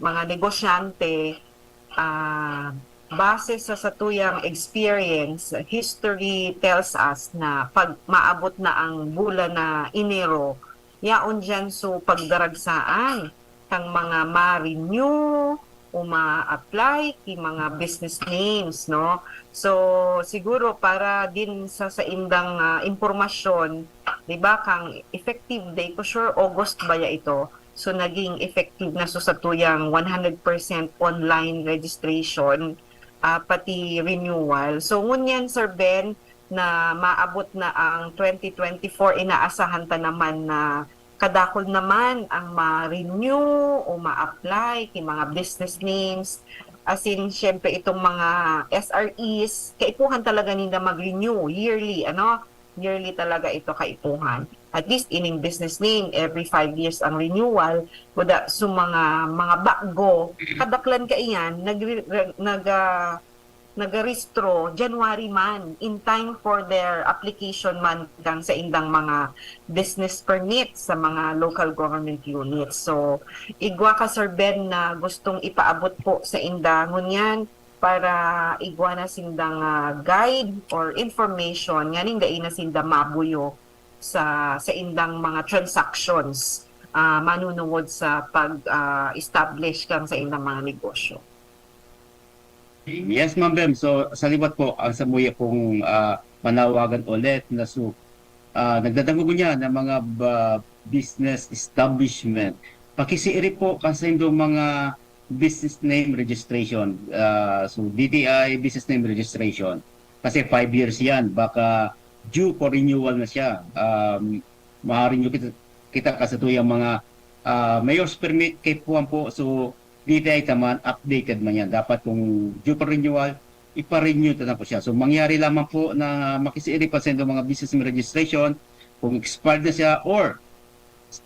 mga negosyante, ah, base sa satuyang experience, history tells us na pag maabot na ang bulan na Enero, yaon diyan so pagdaragsaan kang mga ma-renew, o ma-apply ki mga business names, no? So, siguro para din sa saindang, ah, impormasyon, di ba, kang effective date ko, sure, August baya ito. So, naging effective na so sa tuyang one hundred percent online registration, ah, pati renewal. So, ngunyan, Sir Ben, na maabot na ang twenty twenty-four, inaasahan ta naman na kadakul naman ang ma-renew o ma-apply ki mga business names. As in, syempre, itong mga S R Es, kaipuhan talaga ninda mag-renew yearly, ano? Yearly talaga ito kaipuhan. At least ining business name, every five years ang renewal. Kuda, so mga, mga bago, kadaklan kaiyan, nag, nag, ah, nagarehistro January man, in time for their application man kan saindang mga business permit sa mga local government units. So, igwa ka, Sir Ben, na gustong ipaabot po sainda ngunyan para igwa na sindang, ah, guide or information nganing dai na sinda mabuyo sa, saindang mga transactions, ah, manunungod sa pag, ah, establish kan saindang mga negosyo. Yes, Ma'am Bem. So, sa liwat po, ang samuya pong, ah, manawagan ulit na su-, ah, nagdadangog niya ng mga ba-, business establishment. Pakisiiri po kasi yung mga business name registration. Ah, so, D T I business name registration. Kasi five years yan. Baka due for renewal na siya. Um, ma-renew kita, kita kasi ito yung mga, ah, mayor's permit kay puwan po. So, D T I ta man, updated man yan. Dapat kung due for renewal, ipa-renew ta na po siya. So, mangyari lamang po na makisiiri pa sa inyong mga business registration, kung expired na siya, or,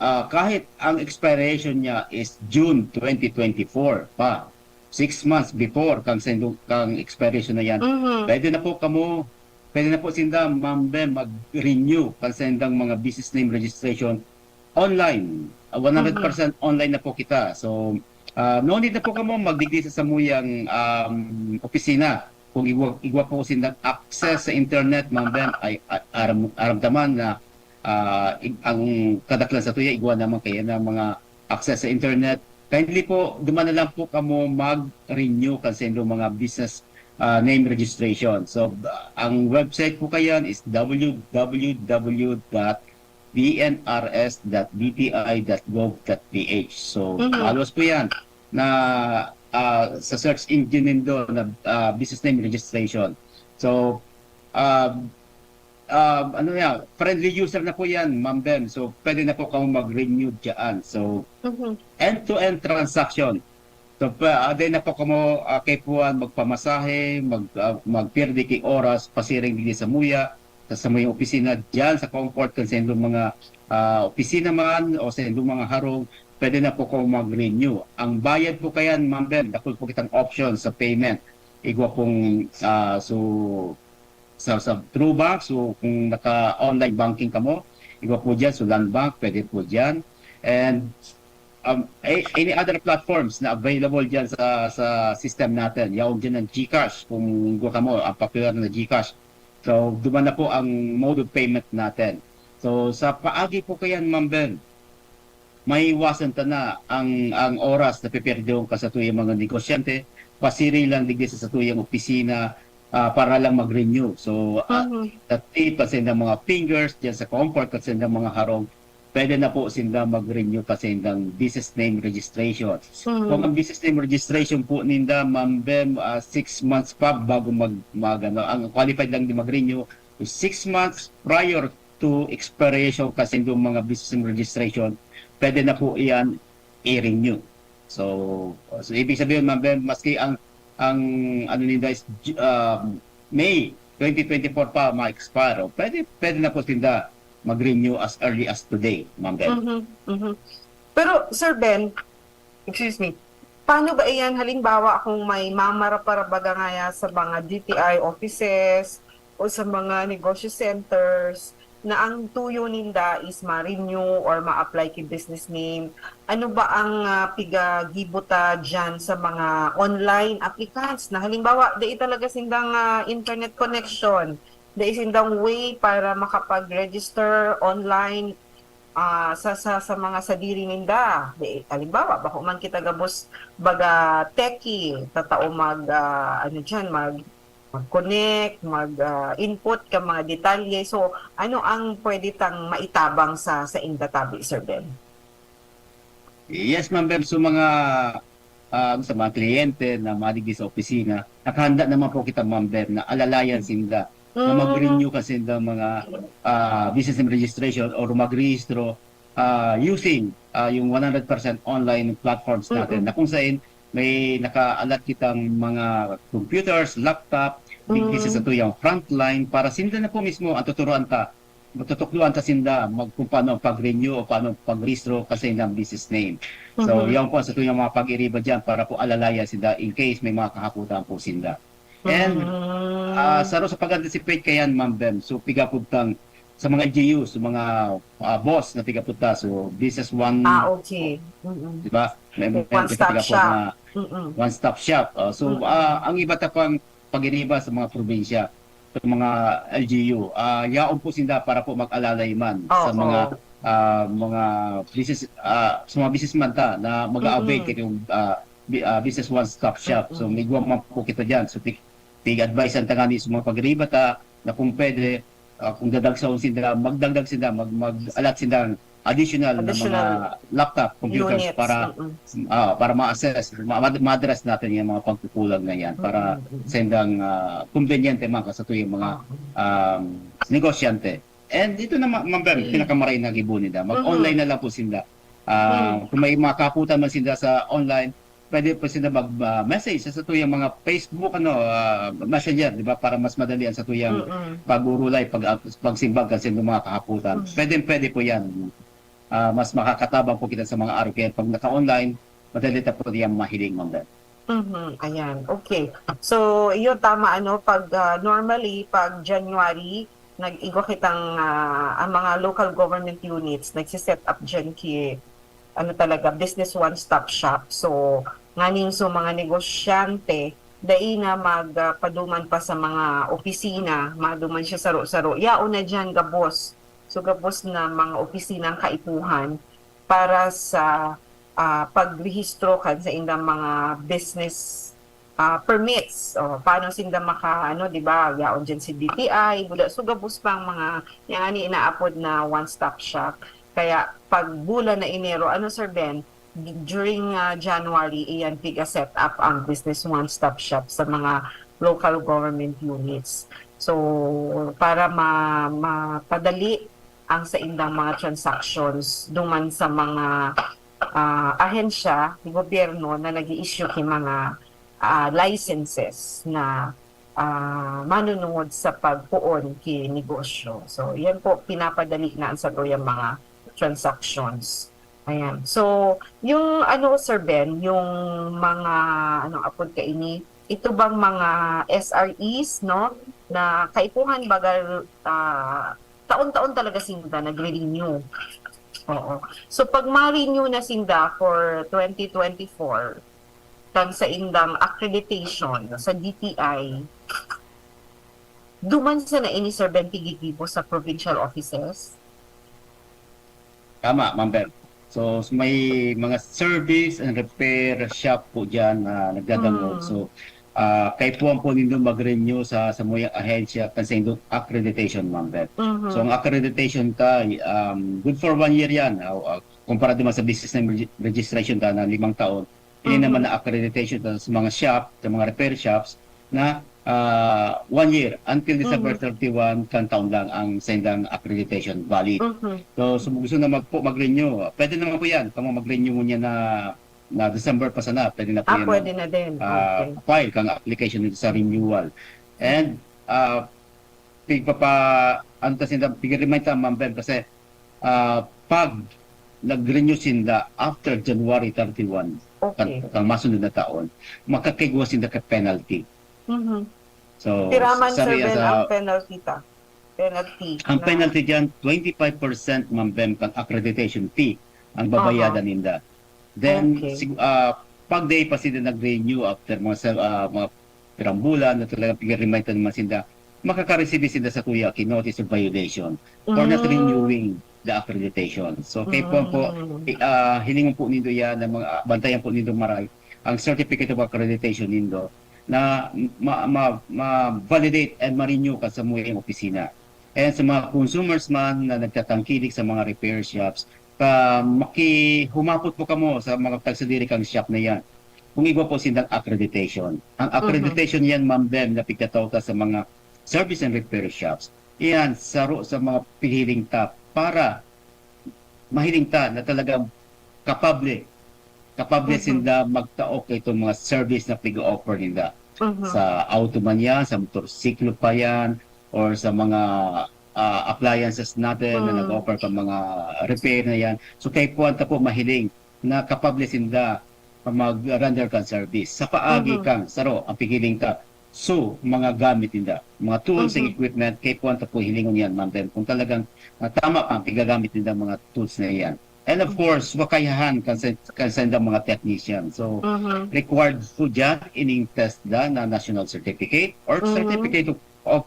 ah, kahit ang expiration niya is June twenty twenty-four pa, six months before kang sendo-, kang expiration na yan, Mhm. pwede na po kamo, pwede na po sinda, Ma'am Bem, mag-renew kan sendang mga business name registration online. Ah, one hundred percent Mhm. online na po kita. So, ah, no need na po kamo magdigdi sa samuyang, um, opisina. Kung igwa, igwa po sindang access sa internet, Ma'am Bem, ay, a-, aram-, aramdaman na, ah, ig-, ang kadaklan sa tuya, igwa naman kaya na mga access sa internet. Kindly po, duman na lang po kamo mag-renew kan sendo mga business, ah, name registration. So, ang website po kayan is W W W dot D N R S dot D T I dot gov dot P H. So, Mhm. maluwas po yan na, ah, sa search engine nindo na, ah, business name registration. So, ah, ah, ano yan, friendly user na po yan, Ma'am Bem. So, pwede na po kamo mag-renew dyan. So, Mhm. end-to-end transaction. So, pa, ah, dai na po kamo, ah, kaipuhan magpamasahe, mag, ah, magpirdi ki oras, pasiring digdi samuya, sa samuyang opisina, dyan sa comfort kan sendo mga, ah, opisina man o sa sendo mga harong, pwede na po kamo mag-renew. Ang bayad po kayan, Ma'am Bem, dakul po kitang options sa payment. Igwa pong, ah, so, sa, sa through bank, so kung naka-online banking kamo, igwa po dyan, so Land Bank, pwede po dyan. And, um, a-, any other platforms na available dyan sa, sa system natin. Yaon dyan ang GCash, kung igwa kamo, ang popular na GCash. So, duman na po ang mode of payment natin. So, sa paagi po kayan, Ma'am Bem, maiwasan ta na ang, ang oras na piperdon ka sa tuyang mga negosyante, pasiring lang digdi sa, sa tuyang opisina, ah, para lang mag-renew. So, ah, Mhm. sa tip, sa sindang mga fingers, dyan sa comfort, sa sindang mga harong, pwede na po sinda mag-renew pa sa sindang business name registration. Mhm. Kung ang business name registration po ninda, Ma'am Bem, ah, six months pa bago mag, mag, ano, ang qualified lang din mag-renew is six months prior to expiration kasi yung mga business name registration, pwede na po iyan i-renew. So, so ibig sabihin, Ma'am Bem, maski ang, ang ano ninda is Ju-, um, May twenty twenty-four pa ma-expire, o pwede, pwede na po sinda mag-renew as early as today, Ma'am Bem. Mhm, mhm. Pero, Sir Ben, excuse me, paano ba iyan? Halimbawa, kung may mamaraparabaga ngaya sa mga D T I offices o sa mga negosyo centers na ang tuyo ninda is ma-renew or ma-apply ki business name, ano ba ang, ah, pigagibo ta diyan sa mga online applicants na halimbawa, dai talaga sindang, ah, internet connection, dai sindang way para makapag-register online? ah, sa, sa, sa mga sadiri ninda. Di, halimbawa, bako man kita gabos baga techie, tatao mag, ah, ano dyan, mag, mag-connect, mag, ah, input ka mga detalye. So, ano ang pwede tang maitabang sa, sa inda tabi, Sir Ben? Yes, Ma'am Beb. So, mga, ah, sa mga kliyente na madigdi sa opisina, nakahanda naman po kita, Ma'am Beb, na alalayan sinda na mag-renew kasi ng mga, ah, business name registration or magrehistro, ah, using, ah, yung one hundred percent online platforms natin, na kung saan may nakaalat kitang mga computers, laptop, digdi sa satuyang frontline, para sinda na po mismo ang tuturuan ta, matutukdoan ta sinda mag, kung paano pag-renew o paano pag-rehistro kasi ng business name. So, yan po ang satuyang mga pag-iriba dyan para po alalayan sinda in case may mga kahapotan po sinda. And ah, saro sa pag-anticipate kayan, Ma'am Bem, so piga po tang sa mga L G U, sa mga ah, boss na piga po ta, so business one, Ah, okay. Mm-mm. di ba? May, may One-stop piga po shop. na Mm-mm. one-stop shop. Oh, so ah, ang iba ta pang pag-iriba sa mga probinsya, sa mga L G U, ah, yaon po sinda para po mag-alalay man sa Oo. mga ah, mga business ah, sa mga businessman ta na mag-a-avail kay yung ah, bi- ah, business one-stop shop. So may guwa man po kita diyan. So pig, pig-advise ang tangani sa mga pag-iriba ta na kung pwede, ah, kung dadagsaon sinda, magdagdag sinda, mag mag-alat sinda additional, na mga Additional laptop, computers units. para Mm-mm. ah, para ma-assess, ma- ma- ma-address natin yung mga pagkukulang na yan para Mm-mm. sa indang ah, kumbenyente man kasatuy yung mga Oo. um, negosyante. And dito na, ma- Ma'am Bem, pinakamaray na gibo nila. Mag-online na lang po sila. Ah, Kung may mga kaputan man sila sa online, pwede po sila mag-message sa satuyang mga Facebook, ano, ah, Messenger, di ba? Para mas madali ang satuyang Mm-mm. pag-urulay, pag, pagsimbag kasi ng mga kahaputan. Pwede, pwede po yan. Ah, mas makakatabang po kita sa mga araw. Kaya pag naka-online, madali ta po niyang mahiling, Ma'am Bem. Mhm, ayan. Okay. So, yun, tama, ano, pag ah, normally, pag January, nag-igwa kitang, ah, ang mga local government units, nagsiset up dyan ki, ano talaga, business one-stop shop. So, nganing so mga negosyante, dai na magpaduman pa sa mga opisina, maduman siya saro-saro. Yaon na dyan, gabos. So, gabos na mga opisinang kaipuhan para sa ah, pagrehistro kan sa indang mga business ah, permits. O, paano sinda maka, ano, di ba, yaon dyan si D T I, buda, so gabos pa ang mga, yan nga ni inaapod na one-stop shop. Kaya pag bulan na Enero, ano, Sir Ben, d- during ah, January, iyan piga set up ang business one-stop shop sa mga local government units. So, para ma mapadali ang sa indang mga transactions duman sa mga ah, ahensya, gobyerno na nag-i-issue ki mga ah, licenses na ah, manunungod sa pagpoon ki negosyo. So, yan po, pinapadali na ang satuyang mga transactions. Ayan. So, yung ano, Sir Ben, yung mga, anong apod ka ini, ito bang mga S R Es, no, na kaipuhan baga ah, taon-taon talaga sinda nagre-renew. Oo. So, pag ma-renew na sinda for twenty twenty-four, kan sa indang accreditation sa D T I, duman sa na ini, Sir Ben, piggigibo sa provincial offices? Tama, Ma'am Bem. So, may mga service and repair shop po dyan na nagdadangog. Mm. So, ah, kaipuhan po nindo mag-renew sa samuyang ahensya kan sa indong accreditation, Ma'am Bem. Mhm. So, ang accreditation ka, um, good for one year yan. Ah, ah, kumpara naman sa business name regi- registration ka na limang taon, ini Mhm. naman na accreditation ta sa mga shop, sa mga repair shops na ah, one year until December Mhm. thirty-one kan taon lang ang sa indang accreditation valid. Mhm. So, so gusto na mag, po, mag-renew, pwede naman po yan. Kamo mag-renew mo niya na, na December pa sana, pwede na po Ah, yan pwede mag, na din. ah, Okay. file kang application dito sa renewal. And, ah, pigpapa, ano ta sinda, pigre-remind ta, Ma'am Bem, kasi ah, pag nag-renew sinda after January thirty-one, Okay. kan, kan masunod na taon, makakaigwa sinda ka penalty. Mhm. So, Piraman, sabi Sir yan Ben, sa, ang penalty ta? Penalty. ang na- penalty dyan, twenty-five percent, Ma'am Bem, kan accreditation fee ang babayadan Aha. ninda. Then, Okay. sig- ah, pag day pa sila nag-renew after mga, sa- ah, mga pirang bulan na talagang pigre-remind naman sinda, makaka-receive sinda sa tuya ki notice of violation for not Mm. renewing. the accreditation. So, kaipuhan po, ah, hilingon po nindo yan, na mga, bantayan po nindo maray ang certificate of accreditation nindo na ma-, ma-, ma-validate and ma-renew kan samuyang opisina. And sa mga consumers man na nagtatangkilik sa mga repair shops, pa-, maki-, humapot po kamo sa mga tagsadiri kang shop na yan kung igwa po sindang accreditation. Ang accreditation yan, Ma'am Bem, na pigtatao ta sa mga service and repair shops. Iyan, saro sa mga pighiling ta para mahiling ta na talagang kapable, kapable sinda magtao kaitong mga service na pig-offer ninda. Sa auto man yan, sa motorsiklo pa yan, or sa mga, ah, appliances natin na nag-offer ka mga repair na yan. So, kaipuhan ta po mahiling na kapable sinda mag-render kan service. Sa paagi kang saro, ang pighiling ta. So, mga gamit ninda, mga tools and equipment, kaipuhan ta po hilingon yan, Ma'am Bem. Kung talagang, ah, tama pa ang pigagamit ninda mga tools na yan. And of course, wa kaiyahan kan sa, kan sa indang mga technician. So, required po dyan ining TESDA na national certificate or certificate of, of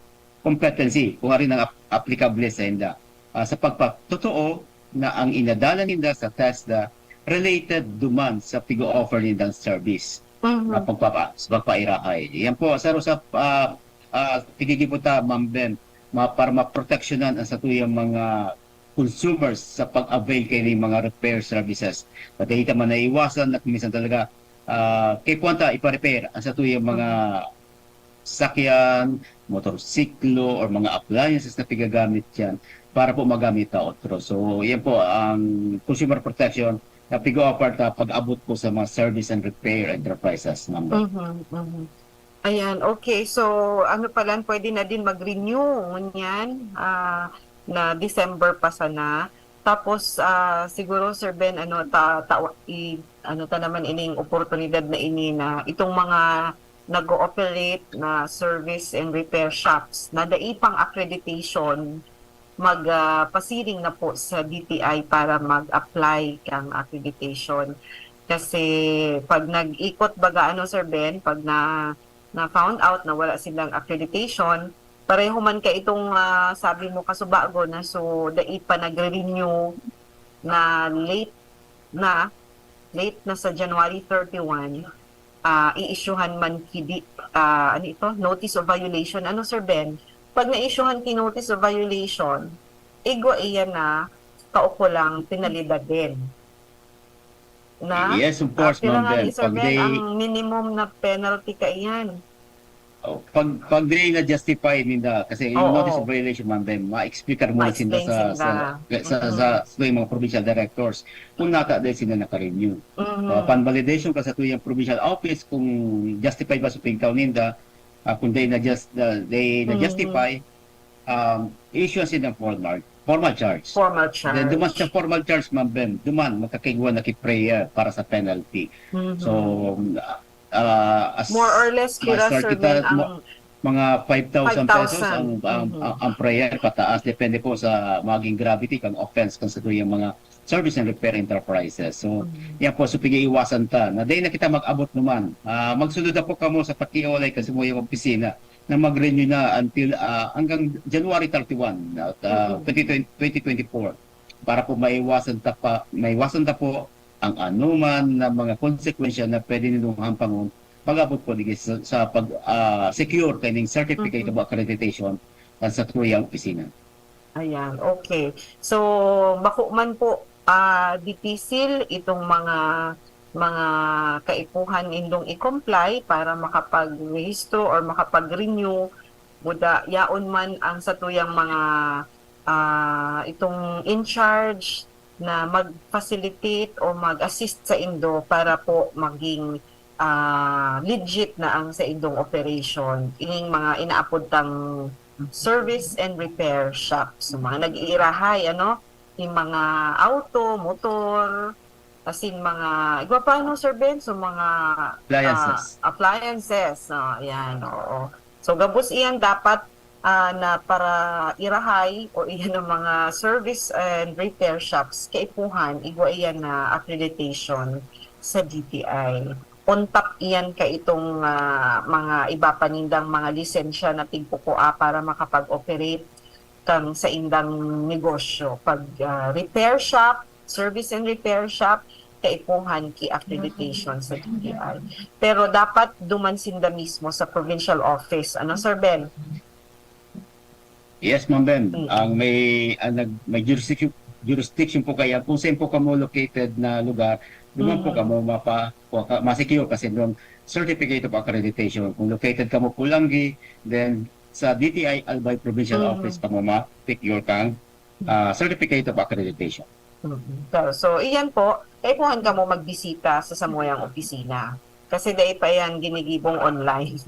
competency, kung ari nang ap-, applicable sa inda. Ah, sa pagpatotoo na ang inadalan ninda sa TESDA related duman sa pig-o-offer nindang service na pagpapa-, sa pagpairahay. Yan po, saro sa, ah, ah, tigigibo ta, Ma'am Bem, ma-, para maproteksyonan ang satuyang mga consumers sa pag-avail kaining mga repair services. Pati ita man naiwasan na minsan talaga, ah, kaipuhan ta ipa-repair ang satuyang mga sakyan, motorsiklo, or mga appliances na pigagamit yan para po magamit ta otro. So, yan po ang consumer protection na pig-o-offer ta pag-abot po sa mga service and repair enterprises, Ma'am Bem. Mhm, mhm. Ayan, okay. So, ano pala, pwede na din mag-renew ngunyan, ah, na December pa sana. Tapos, ah, siguro, Sir Ben, ano, ta-, ta-, i-, ano ta naman ining oportunidad na ini na itong mga nag-o-operate na service and repair shops na dai pang accreditation, mag, ah, pasiring na po sa D T I para mag-apply kang accreditation. Kasi pag nag-ikot baga, ano, Sir Ben, pag na, na-found out na wala silang accreditation, pareho man ka itong, ah, sabi mo kasubago na, so, dai pa nagre-renew na late na, late na sa January thirty-one, ah, i-issuehan man kidi, ah, ano ito? Notice of violation. Ano, Sir Ben? Pag na-issuehan ki notice of violation, igwa iyan na kaukulang penalidad din. Na? Yes, of course, Ma'am Ben. Pag ang minimum na penalty kaiyan? Oh, pag, pag dili na-justify ninda, kasi yung notice of violation, Ma'am Ben, ma-explicar mo na sinda sa, sa, sa, sa, sa mga provincial directors kung nata dahil sila naka-renew. Mhm. Ah, pan validation ka sa tuyang provincial office kung justified ba sa pigtao ninda, ah, kung dahil na just, ah, dahil na-justify, um, issue sila ng formal, formal charge. Formal charge. Then, duman sa formal charge, Ma'am Ben, duman, magkakaigwa na ki-prayer para sa penalty. Mhm. So, ah, as, more or less, pira, Sir Ben, ang mga five thousand pesos ang, ang, ang, ang prayer pataas, depende po sa maging gravity kang offense kan satuyang mga service and repair enterprises. So, yan po, so pag-iiwasan ta na dahil na kita mag-abot naman, ah, magsunod na po kamo sa pakiolay kasi mo yung opisina na mag-renew na until, ah, hanggang January thirty-one, at, ah, twenty twenty, twenty twenty-four, para po maiwasan ta pa, maiwasan ta po ang anuman na mga konsekwensya na pwede nindong hampangon pag-abot po digdi sa, sa pag, ah, secure kaining certificate of accreditation kan satuyang opisina. Ayan, okay. So, bako man po, ah, dipisil itong mga, mga kaipuhan nindong i-comply para makapag-rehistro or makapag-renew, buda yaon man ang satuyang mga, ah, itong in charge na mag-facilitate o mag-assist sa indo para po maging, ah, legit na ang sa indong operation. Ining mga inaapod tang service and repair shop. So, mga nag-iirahay, ano? Yung mga auto, motor, asin mga, igwa pa, ano, Sir Ben? So, mga, ah, appliances. Appliances. Oh, yan, oo. So, gabos iyan dapat, ah, na para irahay o iyan ang mga service and repair shops, kaipuhan, igwa iyan na accreditation sa D T I. On top iyan ka itong, ah, mga iba pa nindang mga lisensya na tigkukua para makapag-operate. kang saindang negosyo. Pag, ah, repair shop, service and repair shop, kaipuhan ki accreditation sa D T I. Pero dapat duman sinda mismo sa provincial office. Ano, Sir Ben? Yes, Ma'am Ben. Mm. Ang may, ang nag-, may jurisdiction, jurisdiction po kaya kung saan po kamo located na lugar, duman po kamo mapa, po ka, ma-secure kasi doon certificate of accreditation. Kung located kamo Polangui, then sa D T I Albay Provincial Office kamo ma-secure kang, ah, certificate of accreditation. Mhm. So, so, iyan po, kaipuhan kamo magbisita sa samuyang opisina. Kasi dai pa yan ginigibong online.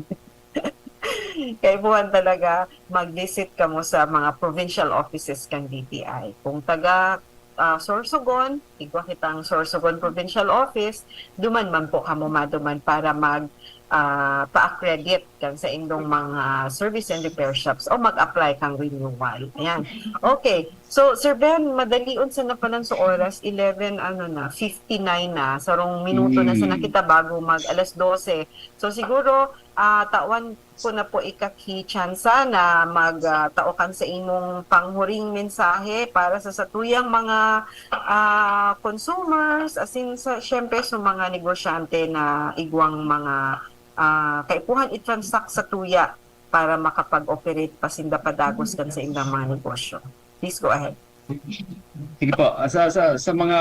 Kaipuhan talaga mag-visit kamo sa mga provincial offices kan D T I. Kung taga, ah, Sorsogon, igwa kitang Sorsogon Provincial Office, duman man po kamo maduman para mag, ah, pa-accredit kan saindong mga service and repair shops o mag-apply kang renewal. Ayan. Okay. So, Sir Ben, madalion sana palan sa oras, eleven, ano na, fifty-nine na. Sarong minuto na sana kita bago mag alas dose. So, siguro, ah, tawan ko na po ika ki tsansa na mag, ah, tao kan sa imong panghuring mensahe para sa satuyang mga, ah, consumers, asin sa, syempre, sa mga negosyante na igwang mga, ah, kaipuhan i-transact sa tuya para makapag-operate pa sinda padagos kan sa ilang mga negosyo. Please go ahead. Sige po, ah, sa, sa, sa mga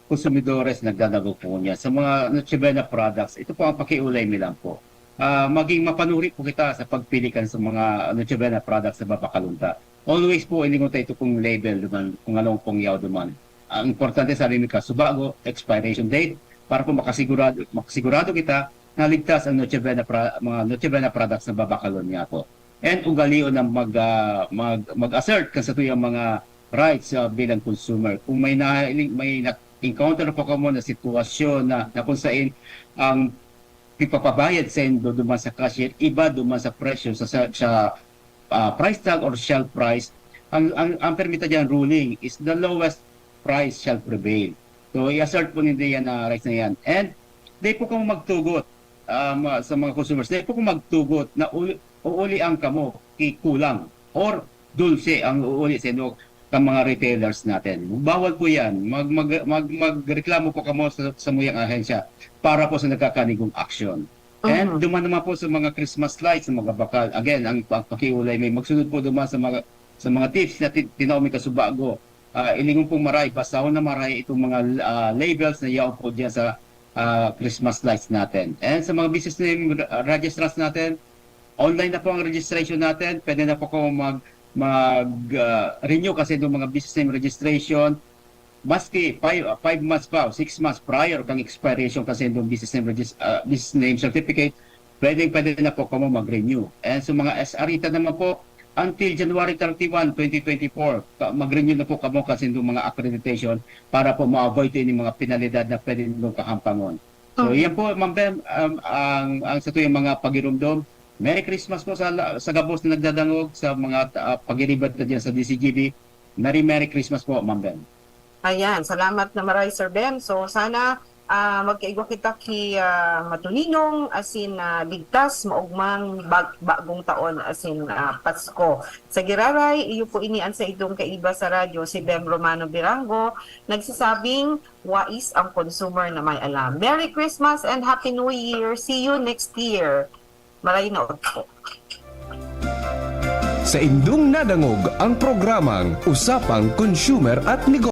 konsumidores nagdadago po niya, sa mga Noche Buena products, ito po ang pakiulay mi lang po. Ah, maging mapanuri po kita sa pagpili kan sa mga Noche Buena products sa babakalon ta. Always po, ilingon ta ito kung label duman, kung anong pong yaw duman. Ang importante, sabi mi ka, subago, expiration date, para po makasigurado, makasigurado kita na ligtas ang Noche Buena pra-, mga Noche Buena products na babakalon niya po. And ugalion na mag, ah, mag, mag-assert kan satuyang mga rights, ah, bilang consumer. Kung may na, may na-encounter po kamo na sitwasyon na, na kung sain ang pipapabayad sa indo duman sa cashier, iba duman sa presyo sa, sa, sa, ah, price tag or shelf price, ang, ang, ang permita diyan ruling is the lowest price shall prevail. So, i-assert po ninyo yan na rights na yan. And, di po kamo magtugot, ah, ma-, sa mga consumers, di po kamo magtugot na uli, uulian kamo ki kulang or dulce ang uuli sa inyo kan mga retailers natin. Bawal po yan. Mag, mag, mag, magreklamo po kamo sa, sa muyang ahensya para po sa nagkakanigong aksyon. And Mhm. duman naman po sa mga Christmas lights, sa mga bakal. Again, ang pa-, pakiulay mi, magsunod po duman sa mga, sa mga tips na ti-, tinao mi kasubago. Ah, ilingon pong maray, basahon na maray itong mga, ah, labels na yaon po diyan sa, ah, Christmas lights natin. And sa mga business name, ah, registrants natin, online na po ang registration natin. Pwede na po kamo mag, mag, ah, renew kasi itong mga business name registration. Maski five, ah, five months pa o six months prior kang expiration kasi itong business name regis-, ah, business name certificate, pwede, pwede na po kamo mag-renew. And sa mga S R E ta naman po, until January thirty-one, twenty twenty-four, ka-, mag-renew na po kamo kasi itong mga accreditation para po ma-avoid ini mga penalidad na pwede nindong kahampangon. So, Okay. yan po, Ma'am Ben, um, ang, ang satuyang mga pagirumdom. Merry Christmas po sa, la-, sa gabos na nagdadangog, sa mga, ah, pagiribat na dyan sa D C G B. Merry, Merry Christmas po, Ma'am Ben. Ayan, salamat na maray, Sir Ben. So, sana, ah, magkaigwa kita ki, ah, matuninong, asin, ah, ligtas, maugmang bag-, bagong taon, asin, ah, Pasko. Sa giraray, iyo po ini an saindong kaiba sa radyo, si Ben Romano Birango, nagsasabing, "Wais ang consumer na may alam." Merry Christmas and Happy New Year! See you next year! Maray na po. Saindong nadangog ang programang Usapang Consumer at Negosyo.